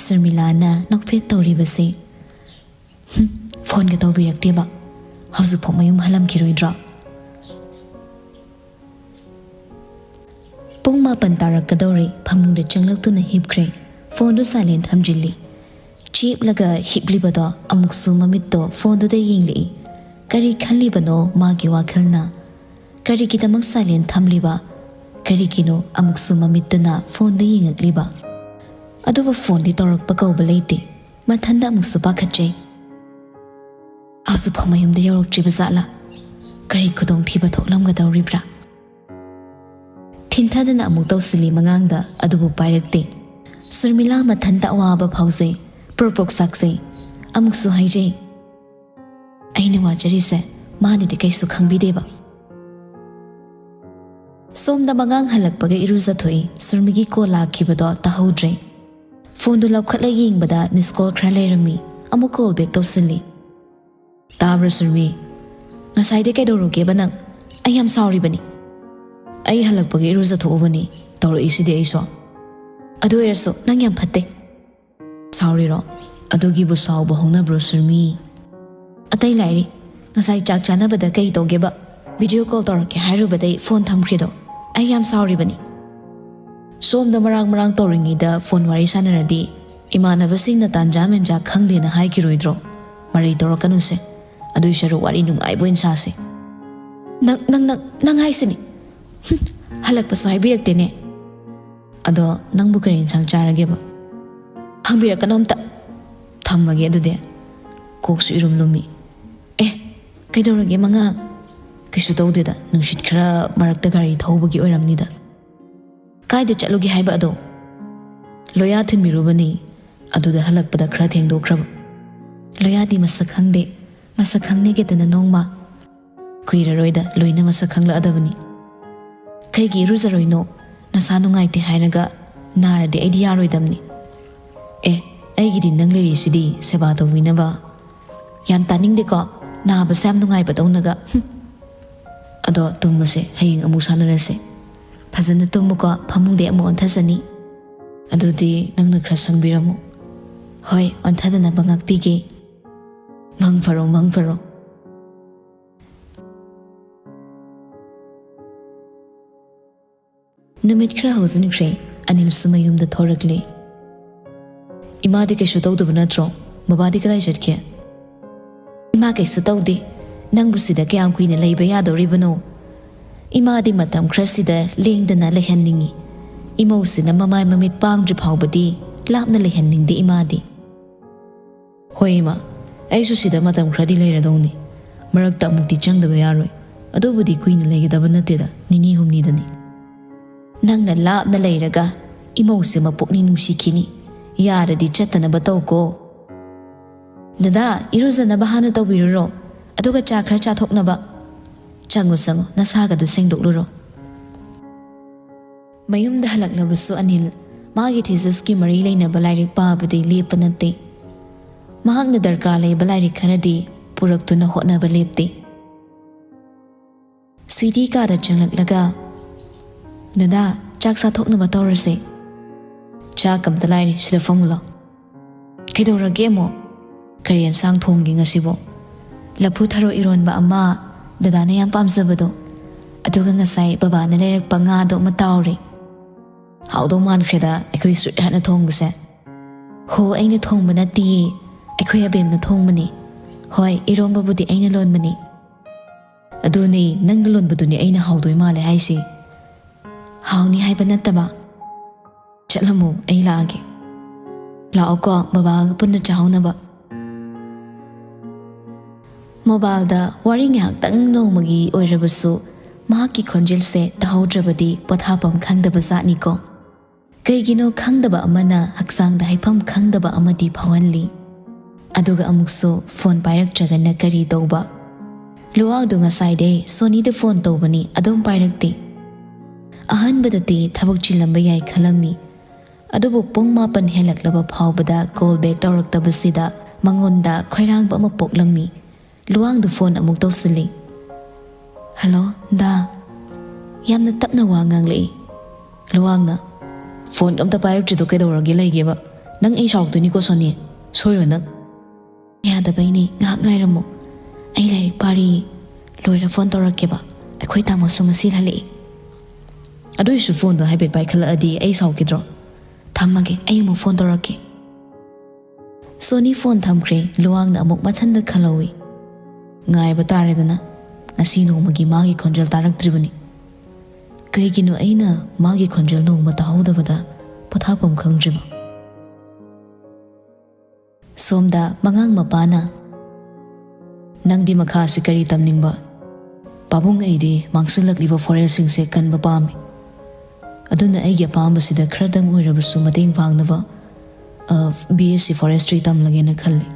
ꯁꯨꯔꯃꯤꯂꯥꯅ ꯅꯣꯛꯐꯦꯠ ꯇꯧꯔꯤꯕꯁꯦ꯫ "ꯍꯨꯝ, ꯐꯣꯟꯒ ꯇꯧꯕꯤꯔꯛꯇꯦꯕ꯫ ꯍꯧꯖꯤꯛꯐꯥꯎ ꯃꯌꯨꯝ ꯍꯜꯂꯝꯈꯤꯔꯣꯏꯗ꯭ꯔꯣ?" ꯄꯨꯡ ꯃꯥꯄꯟ ꯇꯥꯔꯛꯀꯗꯧꯔꯦ꯫ ꯐꯃꯨꯡꯗ ꯆꯪꯂꯛꯇꯨꯅ ꯍꯤꯞꯈ꯭ꯔꯦ꯫ ꯐꯣꯟꯗꯨ ꯁꯥꯏꯂꯦꯟ ꯊꯝꯖꯤꯜꯂꯤ꯫ ꯆꯦꯞꯂꯒ ꯍꯤꯞꯂꯤꯕꯗꯣ ꯑꯃꯨꯛꯁꯨ ꯃꯃꯤꯠꯇꯣ ꯐꯣꯟꯗꯨꯗ ꯌꯦꯡꯂꯛꯏ꯫ ꯀꯔꯤ ꯈꯜꯂꯤꯕꯅꯣ ꯃꯥꯒꯤ ꯋꯥꯈꯜꯅ? ꯀꯔꯤꯒꯤꯗꯃꯛ ꯁꯥꯏꯂꯦꯟ ꯊꯝꯂꯤꯕ? ꯀꯔꯤꯒꯤꯅꯣ ꯑꯃꯨꯛꯁꯨ ꯃꯃꯤꯠꯇꯨꯅ ꯐꯣꯟꯗ ꯌꯦꯡꯉꯛꯂꯤꯕ? ꯑꯗꯨꯕꯨ ꯐꯣꯟꯗꯤ ꯇꯧꯔꯛꯄ ꯀꯧꯕ ꯂꯩꯇꯦ꯫ ꯃꯊꯟꯗ ꯑꯃꯨꯛꯁꯨ ꯄꯥꯈꯠꯆꯩ꯫ ꯍꯧꯖꯤꯛꯐꯥꯎ ꯃꯌꯨꯝꯗ ꯌꯧꯔꯛꯇ꯭ꯔꯤꯕ ꯖꯥꯠꯂꯥ? ꯀꯔꯤ ꯈꯨꯗꯣꯡꯊꯤꯕ ꯊꯣꯛꯂꯝꯒꯗꯧꯔꯤꯕ꯭ꯔꯥ? ꯊꯤꯟꯊꯗꯅ ꯑꯃꯨꯛ ꯇꯧꯁꯤꯜꯂꯤ ꯃꯉꯥꯡꯗ, ꯑꯗꯨꯕꯨ ꯄꯥꯏꯔꯛꯇꯦ꯫ ꯁꯨꯔꯃꯤꯂꯥ ꯃꯊꯟꯇ ꯑꯋꯥꯕ ꯐꯥꯎꯖꯩ꯫ ꯄ꯭ꯔꯣꯛ ꯄ꯭ꯔꯣꯛ ꯆꯥꯛꯆꯩ꯫ ꯑꯃꯨꯛꯁꯨ ꯍꯥꯏꯖꯩ, "ꯑꯩꯅ ꯋꯥꯖꯔꯤꯁꯦ ꯃꯥꯅꯗꯤ ꯀꯩꯁꯨ ꯈꯪꯕꯤꯗꯦꯕ"꯫ ꯁꯣꯝꯗ ꯃꯉꯥꯡ ꯍꯜꯂꯛꯄꯒ ꯏꯔꯨꯖꯊꯣꯛꯏ꯫ ꯁꯨꯔꯃꯤꯒꯤ ꯀꯣꯜ ꯂꯥꯛꯈꯤꯕꯗꯣ ꯇꯥꯍꯧꯗ꯭ꯔꯦ꯫ ꯐꯣꯟꯗꯨ ꯂꯧꯈꯠꯂ ꯌꯦꯡꯕꯗ ꯃꯤꯁ ꯀꯣꯜ ꯈꯔ ꯂꯩꯔꯝꯃꯤ꯫ ꯑꯃꯨꯛ ꯀꯣꯜ ꯕꯦꯛ ꯇꯧꯁꯤꯜꯂꯤ꯫ "ꯇꯥꯕ꯭ꯔꯣ ꯁꯨꯔꯃꯤ? ꯉꯁꯥꯏꯗꯩ ꯀꯩꯗꯧꯔꯨꯒꯦꯕ ꯅꯪ? ꯑꯩ ꯌꯥꯝ ꯁꯥꯎꯔꯤꯕꯅꯤ꯫ ꯑꯩ ꯍꯜꯂꯛꯄꯒ ꯏꯔꯨꯖꯊꯣꯛꯎꯕꯅꯤ꯫ ꯇꯧꯔꯛꯏꯁꯤꯗꯤ ꯑꯩꯁꯨ꯫ ꯑꯗꯨ ꯑꯣꯏꯔꯁꯨ ꯅꯪ ꯌꯥꯝ ꯐꯠꯇꯦ"꯫ "ꯁꯥꯎꯔꯤꯔꯣ? ꯑꯗꯨꯒꯤꯕꯨ ꯁꯥꯎꯕ ꯍꯧꯅꯕ꯭ꯔꯣ ꯁꯨꯔꯃꯤ?" "ꯑꯇꯩ ꯂꯥꯏꯔꯤ꯫ ꯉꯁꯥꯏ ꯆꯥꯛ ꯆꯥꯅꯕꯗ ꯀꯩ ꯇꯧꯒꯦꯕ? ꯚꯤꯗꯤꯑꯣ ꯀꯣꯜ ꯇꯧꯔꯛꯀꯦ ꯍꯥꯏꯔꯨꯕꯗꯩ ꯐꯣꯟ ꯊꯝꯈ꯭ꯔꯤꯗꯣ꯫ ꯑꯩ ꯌꯥꯝ ꯁꯥꯎꯔꯤꯕꯅꯤ"꯫ ꯁꯣꯝꯗ ꯃꯔꯥꯡ ꯃꯔꯥꯡ ꯇꯧꯔꯤꯉꯩꯗ ꯐꯣꯟ ꯋꯥꯔꯤ ꯁꯥꯟꯅꯔꯗꯤ ꯏꯃꯥꯟꯅꯕꯁꯤꯡꯅ ꯇꯥꯟꯖꯥ ꯃꯦꯟꯖꯥ ꯈꯪꯗꯦꯅ ꯍꯥꯏꯈꯤꯔꯣꯏꯗ꯭ꯔꯣ? ꯃꯔꯩ ꯇꯧꯔꯛꯀꯅꯨꯁꯦ꯫ ꯑꯗꯨꯏ ꯁꯔꯨꯛ ꯋꯥꯔꯤ ꯅꯨꯡꯉꯥꯏꯕ ꯑꯣꯏꯅ ꯁꯥꯁꯦ꯫ "ꯅꯪ, ꯅꯪ, ꯅꯪ, ꯅꯪ ꯍꯥꯏꯁꯤꯅꯤ꯫ ꯍꯨꯝ, ꯍꯜꯂꯛꯄꯁꯨ ꯍꯥꯏꯕꯤꯔꯛꯇꯦꯅꯦ꯫ ꯑꯗꯣ ꯅꯪꯕꯨ ꯀꯔꯤ ꯏꯟꯁꯥꯡ ꯆꯥꯔꯒꯦꯕ?" "ꯍꯪꯕꯤꯔꯛꯀꯅꯣ ꯑꯝꯇ꯫ ꯊꯝꯃꯒꯦ ꯑꯗꯨꯗꯤ"꯫ ꯀꯣꯛꯁꯨ ꯏꯔꯨꯝ ꯂꯨꯝꯃꯤ꯫ "ꯑꯦ, ꯀꯩꯗꯧꯔꯒꯦ ꯃꯉꯥꯡ?" "ꯀꯩꯁꯨ ꯇꯧꯗꯦꯗ, ꯅꯨꯡꯁꯤꯠ ꯈꯔ ꯃꯔꯛꯇ ꯒꯥꯔꯤ ꯊꯧꯕꯒꯤ ꯑꯣꯏꯔꯝꯅꯤꯗ"꯫ "ꯀꯥꯏꯗ ꯆꯠꯂꯨꯒꯦ ꯍꯥꯏꯕ ꯑꯗꯣ?" "ꯂꯣꯌꯥ ꯊꯤꯟꯕꯤꯔꯨꯕꯅꯤ꯫ ꯑꯗꯨꯗ ꯍꯜꯂꯛꯄꯗ ꯈꯔ ꯊꯦꯡꯗꯣꯛꯈ꯭ꯔꯕ"꯫ "ꯂꯣꯌꯥꯗꯤ ꯃꯁꯛ ꯈꯪꯗꯦ꯫ ꯃꯁꯛ ꯈꯪꯅꯤꯒꯗꯅ ꯅꯣꯡꯃ꯫ ꯀꯨꯏꯔꯔꯣꯏꯗ, ꯂꯣꯏꯅ ꯃꯁꯛ ꯈꯪꯂꯛꯑꯗꯕꯅꯤ"꯫ "ꯀꯩꯒꯤ ꯏꯔꯨꯖꯔꯣꯏꯅꯣ? ꯅꯁꯥ ꯅꯨꯡꯉꯥꯏꯇꯦ ꯍꯥꯏꯔꯒ ꯅꯥꯔꯗꯤ ꯑꯩꯗꯤ ꯌꯥꯔꯣꯏꯗꯕꯅꯤ"꯫ "ꯑꯦ, ꯑꯩꯒꯤꯗꯤ ꯅꯪ ꯂꯩꯔꯤꯁꯤꯗꯤ ꯁꯦꯕꯥ ꯇꯧꯕꯤꯅꯕ"꯫ "ꯌꯥꯝ ꯇꯥꯅꯤꯡꯗꯦꯀꯣ꯫ ꯅꯥꯕꯁꯦ ꯌꯥꯝ ꯅꯨꯡꯉꯥꯏꯕꯗꯧꯅꯒ꯫ ꯍꯨꯝ"꯫ "ꯑꯗꯣ ꯇꯨꯝꯃꯁꯦ, ꯍꯌꯦꯡ ꯑꯃꯨꯛ ꯁꯥꯟꯅꯔꯁꯦ"꯫ "ꯐꯖꯅ ꯇꯨꯝꯃꯨꯀꯣ, ꯐꯃꯨꯡꯗꯩ ꯑꯃꯨꯛ ꯑꯣꯟꯊꯖꯅꯤ"꯫ "ꯑꯗꯨꯗꯤ ꯅꯪꯅ ꯈꯔ ꯁꯪꯕꯤꯔꯝꯃꯨ"꯫ ꯍꯣꯏ, ꯑꯣꯟꯊꯗꯅꯕ ꯉꯥꯛꯄꯤꯒꯦ꯫ ꯃꯪ ꯐꯔꯣ, ꯃꯪ ꯐꯔꯣ꯫ ꯅꯨꯃꯤꯠ ꯈꯔ ꯍꯧꯖꯤꯟꯈ꯭ꯔꯦ, ꯑꯅꯤꯜꯁꯨ ꯃꯌꯨꯝꯗ ꯊꯣꯔꯛꯂꯦ꯫ "ꯏꯃꯥꯗꯤ ꯀꯩꯁꯨ ꯇꯧꯗꯕ ꯅꯠꯇ꯭ꯔꯣ? ꯕꯕꯥꯗꯤ ꯀꯗꯥꯏ ꯆꯠꯈꯤ?" "ꯏꯃꯥ ꯀꯩꯁꯨ ꯇꯧꯗꯦ꯫ ꯅꯪꯕꯨ ꯁꯤꯗ ꯀꯌꯥꯝ ꯀꯨꯏꯅ ꯂꯩꯕ ꯌꯥꯗꯧꯔꯤꯕꯅꯣ? ꯏꯃꯥꯗꯤ ꯃꯇꯝ ꯈꯔꯁꯤꯗ ꯂꯦꯡꯗꯅ ꯂꯩꯍꯟꯅꯤꯡꯏ꯫ ꯏꯃꯧꯁꯤꯅ ꯃꯃꯥꯏ ꯃꯃꯤꯠ ꯄꯥꯡꯗ꯭ꯔꯤ ꯐꯥꯎꯕꯗꯤ ꯂꯥꯞꯅ ꯂꯩꯍꯟꯅꯤꯡꯗꯦ ꯏꯃꯥꯗꯤ꯫" "ꯍꯣꯏ ꯏꯃꯥ, ꯑꯩꯁꯨ ꯁꯤꯗ ꯃꯇꯝ ꯈꯔꯗꯤ ꯂꯩꯔꯗꯧꯅꯤ꯫ ꯃꯔꯛꯇ ꯑꯃꯨꯛꯇꯤ ꯆꯪꯗꯕ ꯌꯥꯔꯣꯏ꯫ ꯑꯗꯨꯕꯨꯗꯤ ꯀꯨꯏꯅ ꯂꯩꯒꯗꯕ ꯅꯠꯇꯦꯗ, ꯅꯤꯅꯤ ꯍꯨꯝꯅꯤꯗꯅꯤ꯫ ꯅꯪꯅ ꯂꯥꯞꯅ ꯂꯩꯔꯒ ꯏꯃꯧꯁꯦ ꯃꯄꯨꯛꯅꯤꯡ ꯅꯨꯡꯁꯤꯈꯤꯅꯤ꯫ ꯌꯥꯔꯗꯤ ꯆꯠꯇꯅꯕ ꯇꯧꯀꯣ꯫" "ꯗꯗꯥ, ꯏꯔꯨꯖꯅꯕ ꯍꯥꯟꯅ ꯇꯧꯕꯤꯔꯨꯔꯣ, ꯑꯗꯨꯒ ꯆꯥ ꯈꯔ ꯆꯥꯊꯣꯛꯅꯕ꯫ ꯆꯪꯉꯨ, ꯆꯪꯉꯨ, ꯅꯁꯥꯒꯗꯨ ꯁꯦꯡꯗꯣꯛꯂꯨꯔꯣ꯫" ꯃꯌꯨꯝꯗ ꯍꯜꯂꯛꯂꯕꯁꯨ ꯑꯅꯤꯜ ꯃꯥꯒꯤ ꯊꯤꯁꯤꯁꯀꯤ ꯃꯔꯤ ꯂꯩꯅꯕ ꯂꯥꯏꯔꯤꯛ ꯄꯥꯕꯗꯤ ꯂꯦꯞꯄ ꯅꯠꯇꯦ꯫ ꯃꯍꯥꯛꯅ ꯗꯔꯀꯥꯔ ꯂꯩꯕ ꯂꯥꯏꯔꯤꯛ ꯈꯔꯗꯤ ꯄꯨꯔꯛꯇꯨꯅ ꯍꯣꯠꯅꯕ ꯂꯦꯞꯇꯦ꯫ ꯁ꯭ꯋꯤꯇꯤ ꯀꯥꯗ ꯆꯪꯂꯛꯂꯒ, "ꯗꯗꯥ, ꯆꯥꯛ ꯆꯥꯊꯣꯛꯅꯕ ꯇꯧꯔꯁꯦ꯫" "ꯆꯥꯛ ꯑꯝꯇ ꯂꯥꯏꯔꯤ, ꯁꯤꯗ ꯐꯝꯃꯨ ꯂꯥꯎ꯫" "ꯀꯩꯗꯧꯔꯒꯦ ꯑꯃꯨꯛ? ꯀꯔꯤ ꯑꯦꯟꯁꯥꯡ ꯊꯣꯡꯒꯦ ꯉꯁꯤꯕꯣ?" "ꯂꯐꯨ ꯊꯔꯣ ꯏꯔꯣꯟꯕ ꯑꯃ, ꯗꯗꯥꯅ ꯌꯥꯝ ꯄꯥꯝꯖꯕꯗꯣ꯫ ꯑꯗꯨꯒ ꯉꯁꯥꯏ ꯕꯕꯥꯅ ꯂꯩꯔꯛꯄ ꯉꯥꯗꯣ ꯑꯃ ꯇꯥꯎꯔꯦ꯫ ꯍꯥꯎꯗꯧ ꯃꯥꯟꯈ꯭ꯔꯦꯗ ꯑꯩꯈꯣꯏ ꯁ꯭ꯋꯤꯠ ꯍꯥꯔꯠꯅ ꯊꯣꯡꯕꯁꯦ꯫" "ꯍꯣ, ꯑꯩꯅ ꯊꯣꯡꯕ ꯅꯠꯇꯤꯌꯦ, ꯑꯩꯈꯣꯏ ꯑꯕꯦꯝꯅ ꯊꯣꯡꯕꯅꯤ꯫ ꯍꯣꯏ, ꯏꯔꯣꯝꯕꯕꯨꯗꯤ ꯑꯩꯅ ꯂꯣꯟꯕꯅꯤ꯫" "ꯑꯗꯨꯅꯦ, ꯅꯪꯅ ꯂꯣꯟꯕꯗꯨꯅꯦ ꯑꯩꯅ ꯍꯥꯎꯗꯣꯏ ꯃꯥꯜꯂꯦ ꯍꯥꯏꯁꯦ꯫" "ꯍꯥꯎꯅꯤ ꯍꯥꯏꯕ ꯅꯠꯇꯕ꯫" "ꯆꯠꯂꯝꯃꯣ, ꯑꯩ ꯂꯥꯛꯑꯒꯦ꯫" "ꯂꯥꯛꯑꯣꯀꯣ, ꯕꯕꯥꯒ ꯄꯨꯟꯅ ꯆꯥꯍꯧꯅꯕ꯫" ꯃꯣꯕꯥꯏꯜꯗ ꯋꯥꯔꯤ ꯉꯥꯏꯍꯥꯛꯇꯪ ꯅꯣꯡꯃꯒꯤ ꯑꯣꯏꯔꯕꯁꯨ ꯃꯍꯥꯛꯀꯤ ꯈꯣꯟꯖꯦꯜꯁꯦ ꯇꯥꯍꯧꯗ꯭ꯔꯕꯗꯤ ꯄꯣꯊꯥꯐꯝ ꯈꯪꯗꯕ ꯖꯥꯠꯅꯤꯀꯣ꯫ ꯀꯩꯒꯤꯅꯣ ꯈꯪꯗꯕ ꯑꯃꯅ ꯍꯛꯆꯥꯡꯗ ꯍꯥꯏꯐꯝ ꯈꯪꯗꯕ ꯑꯃꯗꯤ ꯐꯥꯎꯍꯜꯂꯤ꯫ ꯑꯗꯨꯒ ꯑꯃꯨꯛꯁꯨ ꯐꯣꯟ ꯄꯥꯏꯔꯛꯇ꯭ꯔꯒꯅ ꯀꯔꯤ ꯇꯧꯕ? ꯂꯨꯋꯥꯡꯗꯨ ꯉꯁꯥꯏꯗꯩ ꯁꯣꯅꯤꯗ ꯐꯣꯟ ꯇꯧꯕꯅꯤ, ꯑꯗꯨꯝ ꯄꯥꯏꯔꯛꯇꯦ꯫ ꯑꯍꯥꯟꯕꯗꯗꯤ ꯊꯕꯛ ꯆꯤꯜꯂꯝꯕ ꯌꯥꯏ ꯈꯜꯂꯝꯃꯤ꯫ ꯑꯗꯨꯕꯨ ꯄꯨꯡ ꯃꯥꯄꯟ ꯍꯦꯜꯂꯛꯂꯕ ꯐꯥꯎꯕꯗ ꯀꯣꯜ ꯕꯦꯛ ꯇꯧꯔꯛꯇꯕꯁꯤꯗ ꯃꯉꯣꯟꯗ ꯈꯣꯏꯔꯥꯡꯕ ꯑꯃ ꯄꯣꯛꯂꯝꯃꯤ꯫ ꯂꯨꯋꯥꯡꯗꯨ ꯐꯣꯟ ꯑꯃꯨꯛ ꯇꯧꯁꯤꯜꯂꯤ꯫ "ꯍꯜꯂꯣ, ꯗꯥ꯫" ꯌꯥꯝꯅ ꯇꯞꯅ ꯋꯥ ꯉꯥꯡꯂꯛꯏ꯫ ꯂꯨꯋꯥꯡꯅ, "ꯐꯣꯟ ꯑꯝꯇ ꯄꯥꯏꯔꯛꯇ꯭ꯔꯤꯗꯣ ꯀꯩꯗꯧꯔꯒꯦ ꯂꯩꯒꯦꯕ? "ꯅꯪ ꯑꯩ ꯁꯥꯎꯗꯣꯏꯅꯤꯀꯣ, ꯁꯣꯅꯤ꯫ ꯁꯣꯏꯔꯣꯏ ꯅꯪ꯫" "ꯌꯥꯗꯕꯩꯅꯦ, ꯉꯥꯏꯍꯥꯛ ꯉꯥꯏꯔꯝꯃꯣ꯫ ꯑꯩ ꯂꯥꯏꯔꯤꯛ ꯄꯥꯔꯤ꯫ ꯂꯣꯏꯔ ꯐꯣꯟ ꯇꯧꯔꯛꯀꯦꯕ꯫ ꯑꯩꯈꯣꯏ ꯇꯥꯃꯣꯁꯨ ꯉꯁꯤ ꯍꯜꯂꯛꯏ꯫" "ꯑꯗꯨꯏꯁꯨ ꯐꯣꯟꯗꯣ ꯍꯥꯏꯐꯦꯠ ꯄꯥꯏꯈꯠꯂꯛꯑꯗꯤ ꯑꯩ ꯁꯥꯎꯈꯤꯗ꯭ꯔꯣ? ꯊꯝꯃꯒꯦ, ꯑꯩ ꯑꯃꯨꯛ ꯐꯣꯟ ꯇꯧꯔꯛꯀꯦ꯫" ꯁꯣꯅꯤ ꯐꯣꯟ ꯊꯝꯈ꯭ꯔꯦ꯫ ꯂꯨꯋꯥꯡꯅ ꯑꯃꯨꯛ ꯃꯊꯟꯗ ꯈꯜꯍꯧꯏ꯫ ꯉꯥꯏꯕ ꯇꯥꯔꯦꯗꯅ꯫ ꯉꯁꯤ ꯅꯣꯡꯃꯒꯤ ꯃꯥꯒꯤ ꯈꯣꯟꯖꯦꯜ ꯇꯥꯔꯛꯇ꯭ꯔꯤꯕꯅꯤ꯫ ꯀꯩꯒꯤꯅꯣ ꯑꯩꯅ ꯃꯥꯒꯤ ꯈꯣꯟꯖꯦꯜ ꯅꯣꯡꯃ ꯇꯥꯍꯧꯗꯕꯗ ꯄꯣꯊꯥꯐꯝ ꯈꯪꯗ꯭ꯔꯤꯕ? ꯁꯣꯝꯗ ꯃꯉꯥꯡ ꯃꯄꯥꯅ, "ꯅꯪꯗꯤ ꯃꯈꯥꯁꯤ ꯀꯔꯤ ꯇꯝꯅꯤꯡꯕ?" "ꯄꯥꯕꯨꯡ, ꯑꯩꯗꯤ ꯃꯥꯡꯁꯤꯜꯂꯛꯂꯤꯕ ꯐꯣꯔꯦꯁꯁꯤꯡꯁꯦ ꯀꯟꯕ ꯄꯥꯝꯃꯤ꯫ ꯑꯗꯨꯅ ꯑꯩꯒꯤ ꯑꯄꯥꯝꯕꯁꯤꯗ ꯈꯔꯗꯪ ꯑꯣꯏꯔꯕꯁꯨ ꯃꯇꯦꯡ ꯄꯥꯡꯅꯕ, ꯑ, B S C forestry ꯇꯝꯂꯒꯦꯅ ꯈꯜꯂꯤ꯫"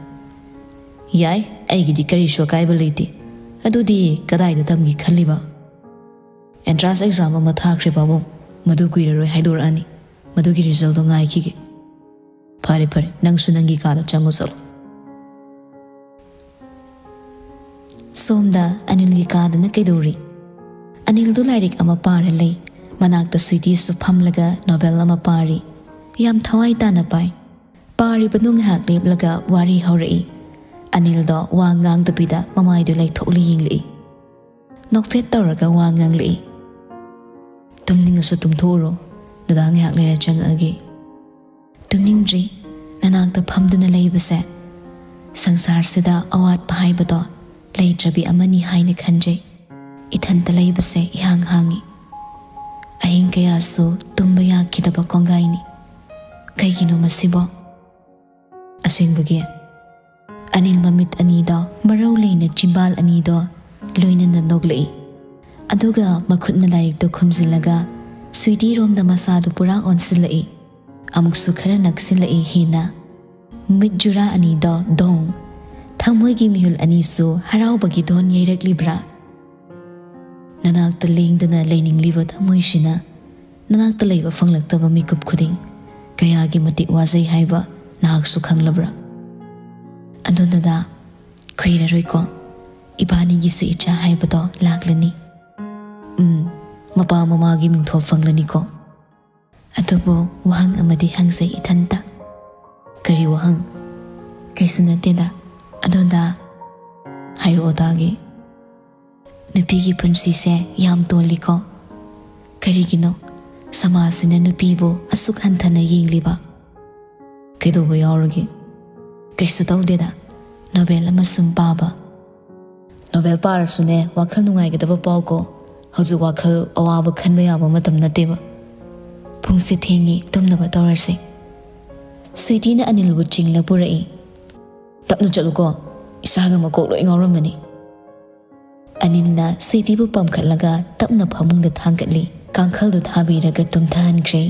"ꯌꯥꯏ, ꯑꯩꯒꯤꯗꯤ ꯀꯔꯤꯁꯨ ꯑꯀꯥꯏꯕ ꯂꯩꯇꯦ꯫ ꯑꯗꯨꯗꯤ ꯀꯗꯥꯏꯗ ꯇꯝꯒꯦ ꯈꯜꯂꯤꯕ?" "Entrance exam ꯑꯃ ꯊꯥꯈ꯭ꯔꯦ ꯄꯥꯕꯨꯡ, ꯃꯗꯨ ꯀꯨꯏꯔꯔꯣꯏ ꯍꯥꯏꯗꯣꯔꯛꯑꯅꯤ꯫ ꯃꯗꯨꯒꯤ resultꯗꯣ ꯉꯥꯏꯈꯤꯒꯦ꯫" "ꯐꯔꯦ ꯐꯔꯦ, ꯅꯪꯁꯨ ꯅꯪꯒꯤ ꯀꯥꯗ ꯆꯪꯉꯨ ꯆꯠꯂꯣ꯫" ꯁꯣꯝꯗ ꯑꯅꯤꯜꯒꯤ ꯀꯥꯗꯅ ꯀꯩꯗꯧꯔꯤ? ꯑꯅꯤꯜꯗꯨ ꯂꯥꯏꯔꯤꯛ ꯑꯃ ꯄꯥꯔ ꯂꯩ꯫ ꯃꯅꯥꯛꯇ ꯁ꯭ꯋꯤꯇꯤꯁꯨ ꯐꯝꯂꯒ novel ꯑꯃ ꯄꯥꯔꯤ꯫ ꯌꯥꯝ ꯊꯋꯥꯏ ꯇꯥꯅ ꯄꯥꯏ꯫ ꯄꯥꯔꯤꯕꯗꯨ ꯉꯥꯏꯍꯥꯛ ꯂꯦꯞꯂꯒ ꯋꯥꯔꯤ ꯍꯧꯔꯛꯏ꯫ ꯑꯅꯤꯜꯗꯣ ꯋꯥ ꯉꯥꯡꯗꯕꯤꯗ ꯃꯃꯥꯏꯗꯨ ꯂꯩꯊꯣꯛꯂ ꯌꯦꯡꯂꯛꯏ꯫ ꯅꯣꯛꯐꯦꯠ ꯇꯧꯔꯒ ꯋꯥ ꯉꯥꯡꯂꯛꯏ꯫ "ꯇꯨꯝꯅꯤꯡꯉꯁꯨ ꯇꯨꯝꯊꯣꯛꯎꯔꯣ, ꯗꯗꯥ ꯉꯥꯏꯍꯥꯛ ꯂꯩꯔ ꯆꯪꯉꯛꯑꯒꯦ꯫" "ꯇꯨꯝꯅꯤꯡꯗ꯭ꯔꯤ꯫ ꯅꯅꯥꯛꯇ ꯐꯝꯗꯨꯅ ꯂꯩꯕꯁꯦ ꯁꯪꯁꯥꯔꯁꯤꯗ ꯑꯋꯥꯠꯄ ꯍꯥꯏꯕꯗꯣ ꯂꯩꯇ꯭ꯔꯕꯤ ꯑꯃꯅꯤ ꯍꯥꯏꯅ ꯈꯟꯖꯩ꯫ ꯏꯊꯟꯇ ꯂꯩꯕꯁꯦ ꯏꯍꯥꯡ ꯍꯥꯡꯉꯤ꯫ ꯑꯍꯤꯡ ꯀꯌꯥꯁꯨ ꯇꯨꯝꯕ ꯌꯥꯈꯤꯗꯕ ꯀꯣꯡꯒꯥꯏꯅꯤ꯫ ꯀꯩꯒꯤꯅꯣ ꯃꯁꯤꯕꯣ?" "ꯑꯁꯦꯡꯕꯒꯤ?" ꯑꯅꯤꯜ ꯃꯃꯤꯠ ꯑꯅꯤꯗ ꯃꯔꯧ ꯂꯩꯅ ꯆꯤꯝꯕꯥꯜ ꯑꯅꯤꯗꯣ ꯂꯣꯏꯅꯅ ꯅꯣꯛꯂꯛꯏ꯫ ꯑꯗꯨꯒ ꯃꯈꯨꯠꯅ ꯂꯥꯏꯔꯤꯛꯇꯣ ꯈꯨꯝꯖꯤꯜꯂꯒ ꯁ꯭ꯋꯤꯇꯤꯔꯣꯝꯗ ꯃꯁꯥꯗꯨ ꯄꯨꯔꯥ ꯑꯣꯟꯁꯤꯜꯂꯛꯏ꯫ ꯑꯃꯨꯛꯁꯨ ꯈꯔ ꯅꯛꯁꯤꯜꯂꯛꯏ ꯍꯦꯟꯅ꯫ ꯃꯤꯠ ꯖꯨꯔꯥ ꯑꯅꯤꯗꯣ ꯗꯣꯡ! ꯊꯃꯣꯏꯒꯤ ꯃꯤꯍꯨꯜ ꯑꯅꯤꯁꯨ ꯍꯔꯥꯎꯕꯒꯤ ꯗꯣꯟ ꯌꯩꯔꯛꯂꯤꯕ꯭ꯔꯥ? ꯅꯅꯥꯛꯇ ꯂꯦꯡꯗꯅ ꯂꯩꯅꯤꯡꯂꯤꯕ ꯊꯃꯣꯏꯁꯤꯅ ꯅꯅꯥꯛꯇ ꯂꯩꯕ ꯐꯪꯂꯛꯇꯕ ꯃꯤꯀꯨꯞ ꯈꯨꯗꯤꯡ ꯀꯌꯥꯒꯤ ꯃꯇꯤꯛ ꯋꯥꯖꯩ ꯍꯥꯏꯕ ꯅꯍꯥꯛꯁꯨ ꯈꯪꯂꯕ꯭ꯔꯥ? ꯑꯗꯨꯅꯗ, ꯀꯨꯏꯔꯔꯣꯏꯀꯣ, ꯏꯕꯥꯅꯤꯒꯤꯁꯨ ꯏꯆꯥ ꯍꯥꯏꯕꯗꯣ ꯂꯥꯛꯂꯅꯤ꯫ ꯎꯝ, ꯃꯄꯥ ꯃꯃꯥꯒꯤ ꯃꯤꯡꯊꯣꯜ ꯐꯪꯂꯅꯤꯀꯣ꯫ ꯑꯗꯨꯕꯨ ꯋꯥꯍꯪ ꯑꯃꯗꯤ ꯍꯪꯖꯩ ꯏꯊꯟꯇ, ꯀꯔꯤ ꯋꯥꯍꯪ? ꯀꯩꯁꯨ ꯅꯠꯇꯦꯗ꯫ ꯑꯗꯣ ꯗꯥ, ꯍꯥꯏꯔꯛꯑꯣ ꯗꯥꯒꯤ꯫ ꯅꯨꯄꯤꯒꯤ ꯄꯨꯟꯁꯤꯁꯦ ꯌꯥꯝ ꯇꯣꯜꯂꯤꯀꯣ꯫ ꯀꯔꯤꯒꯤꯅꯣ ꯁꯃꯥꯖꯁꯤꯅ ꯅꯨꯄꯤꯕꯨ ꯑꯁꯨꯛ ꯍꯟꯊꯅ ꯌꯦꯡꯂꯤꯕ? ꯀꯩꯗꯧꯕ ꯌꯥꯎꯔꯒꯦ? ꯀꯩꯁꯨ ꯇꯧꯗꯦꯗ, ꯅꯣꯕꯦꯜ ꯑꯃ ꯁꯨꯝ ꯄꯥꯕ꯫ ꯅꯣꯕꯦꯜ ꯄꯥꯔꯁꯨꯅꯦ, ꯋꯥꯈꯜ ꯅꯨꯡꯉꯥꯏꯒꯗꯕ ꯄꯥꯎꯀꯣ꯫ ꯍꯧꯖꯤꯛ ꯋꯥꯈꯜ ꯑꯋꯥꯕ ꯈꯟꯕ ꯌꯥꯕ ꯃꯇꯝ ꯅꯠꯇꯦꯕ꯫ ꯄꯨꯡꯁꯦ ꯊꯦꯡꯉꯤ, ꯇꯨꯝꯅꯕ ꯇꯧꯔꯁꯦ꯫ ꯁ꯭ꯋꯤꯇꯤꯅ ꯑꯅꯤꯜꯕꯨ ꯆꯤꯡꯂ ꯄꯨꯔꯛꯏ꯫ "ꯇꯞꯅ ꯆꯠꯂꯨꯀꯣ, ꯏꯁꯥꯒ ꯃꯀꯣꯛ ꯂꯣꯏ ꯉꯥꯎꯔꯝꯃꯅꯤ"꯫ ꯑꯅꯤꯜꯅ ꯁ꯭ꯋꯤꯇꯤꯕꯨ ꯄꯝꯈꯠꯂꯒ ꯇꯞꯅ ꯐꯃꯨꯡꯗ ꯊꯥꯡꯒꯠꯂꯤ꯫ ꯀꯥꯡꯈꯜꯗꯨ ꯊꯥꯕꯤꯔꯒ ꯇꯨꯝꯊꯍꯟꯈ꯭ꯔꯦ꯫